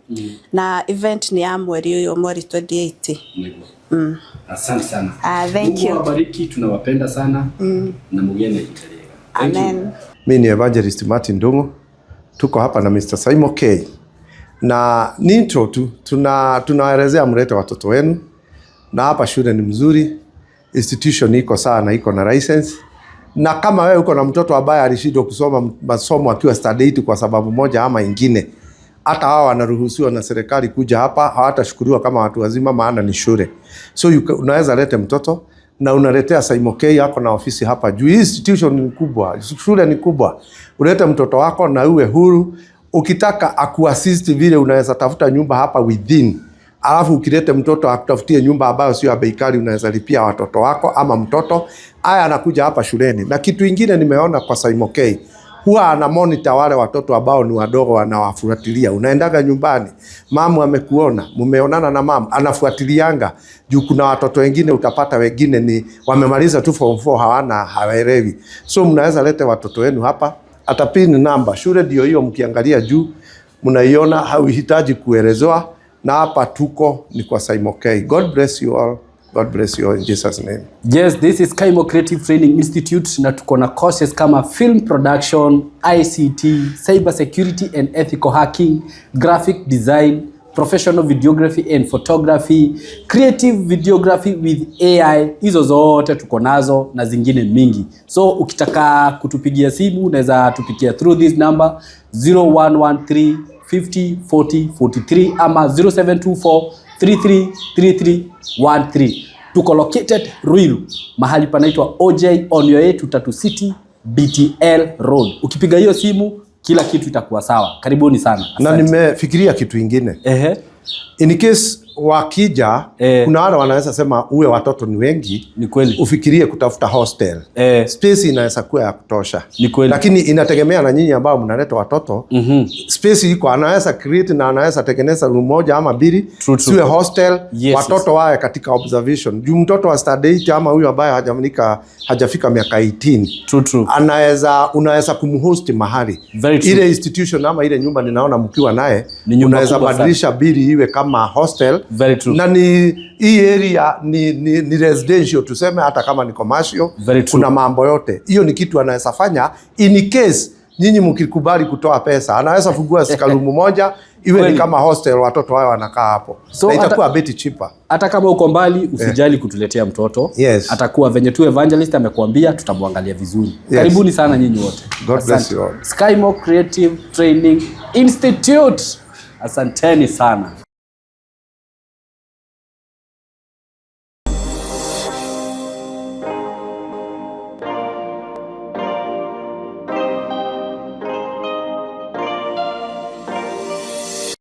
Na event nĩ ya mweri ũyũ, mweri 28. Nĩguo. Asante sana. Ah, thank Mungu you. awabariki, tunawapenda sana na mugie na ihinda rĩega. Thank you. Amen. Mi ni Evangelist Martin Ndung'u, tuko hapa na Mr. Simon K na ni intro tu, tunaelezea mlete watoto wenu, na hapa shule ni mzuri, institution iko sawa na iko na license, Na kama wewe uko na mtoto ambaye alishindwa kusoma masomo akiwa standard 8 kwa sababu moja ama ingine, hata hawa wanaruhusiwa na serikali kuja hapa, hawatashukuriwa kama watu wazima, maana ni shule. So unaweza lete mtoto na unaletea Saimo K yako na ofisi hapa juu. Hii institution ni kubwa, shule ni kubwa. Ulete mtoto wako na uwe huru. Ukitaka akuassist vile, unaweza tafuta nyumba hapa within, alafu ukilete mtoto akutafutie nyumba ambayo sio ya bei kali, unaweza lipia watoto wako ama mtoto aya anakuja hapa shuleni. Na kitu ingine nimeona kwa Saimo K, huwa ana monitor wale watoto ambao ni wadogo, wanawafuatilia. Unaendaga nyumbani, mamu amekuona, mumeonana na mamu, anafuatilianga juu kuna watoto wengine utapata wengine ni wamemaliza tu form 4 hawana, hawaelewi. So mnaweza lete watoto wenu hapa, atapin namba shule ndio hiyo, mkiangalia juu mnaiona, hauhitaji kuelezewa. Na hapa tuko ni kwa Saimo K. God bless you all. God bless you all in Jesus name. Yes, this is Kaimo Creative Training Institute na tuko na courses kama film production, ICT, cyber security and ethical hacking, graphic design, professional videography and photography, creative videography with AI. Hizo zote tuko nazo na zingine mingi. So ukitaka kutupigia simu unaweza tupigia through this number 0113 50 40 43 ama 0724 333313. Tuko located Ruiru, mahali panaitwa OJ on your way to Tatu City BTL Road. Ukipiga hiyo simu kila kitu itakuwa sawa. Karibuni sana. Na Asante. nimefikiria kitu ingine. In case wakija, kuna wale wanaweza sema uwe watoto ni wengi, ni kweli, ufikirie kutafuta hostel. Space inaweza kuwa ya kutosha, ni kweli, lakini inategemea na nyinyi ambao mnaleta watoto. Space iko, anaweza create na anaweza tengeneza room moja ama mbili, siwe hostel. Watoto wawe katika observation juu mtoto wa standard 8 ama huyu ambaye hajafika miaka 18 true, true. Anaweza, unaweza kumhost mahali. Very true. Ile institution ama ile nyumba ninaona mkiwa naye, Ni nyumba unaweza kubwa sana. badilisha bili iwe kama hostel. Very true. Na ni hii area ni residential tuseme, hata kama ni commercial. Very true. Kuna mambo yote hiyo, ni kitu anaweza fanya in case nyinyi mkikubali kutoa pesa, anaweza fungua room moja iwe ni Kweli. kama hostel, watoto wao wanakaa hapo. So Na itakuwa a bit cheaper. Hata kama uko mbali usijali kutuletea mtoto. Atakuwa venye tu evangelist amekuambia, tutamwangalia vizuri. Karibuni sana nyinyi wote. God bless Asante. you all. Skymo Creative Training Institute. Asanteni sana.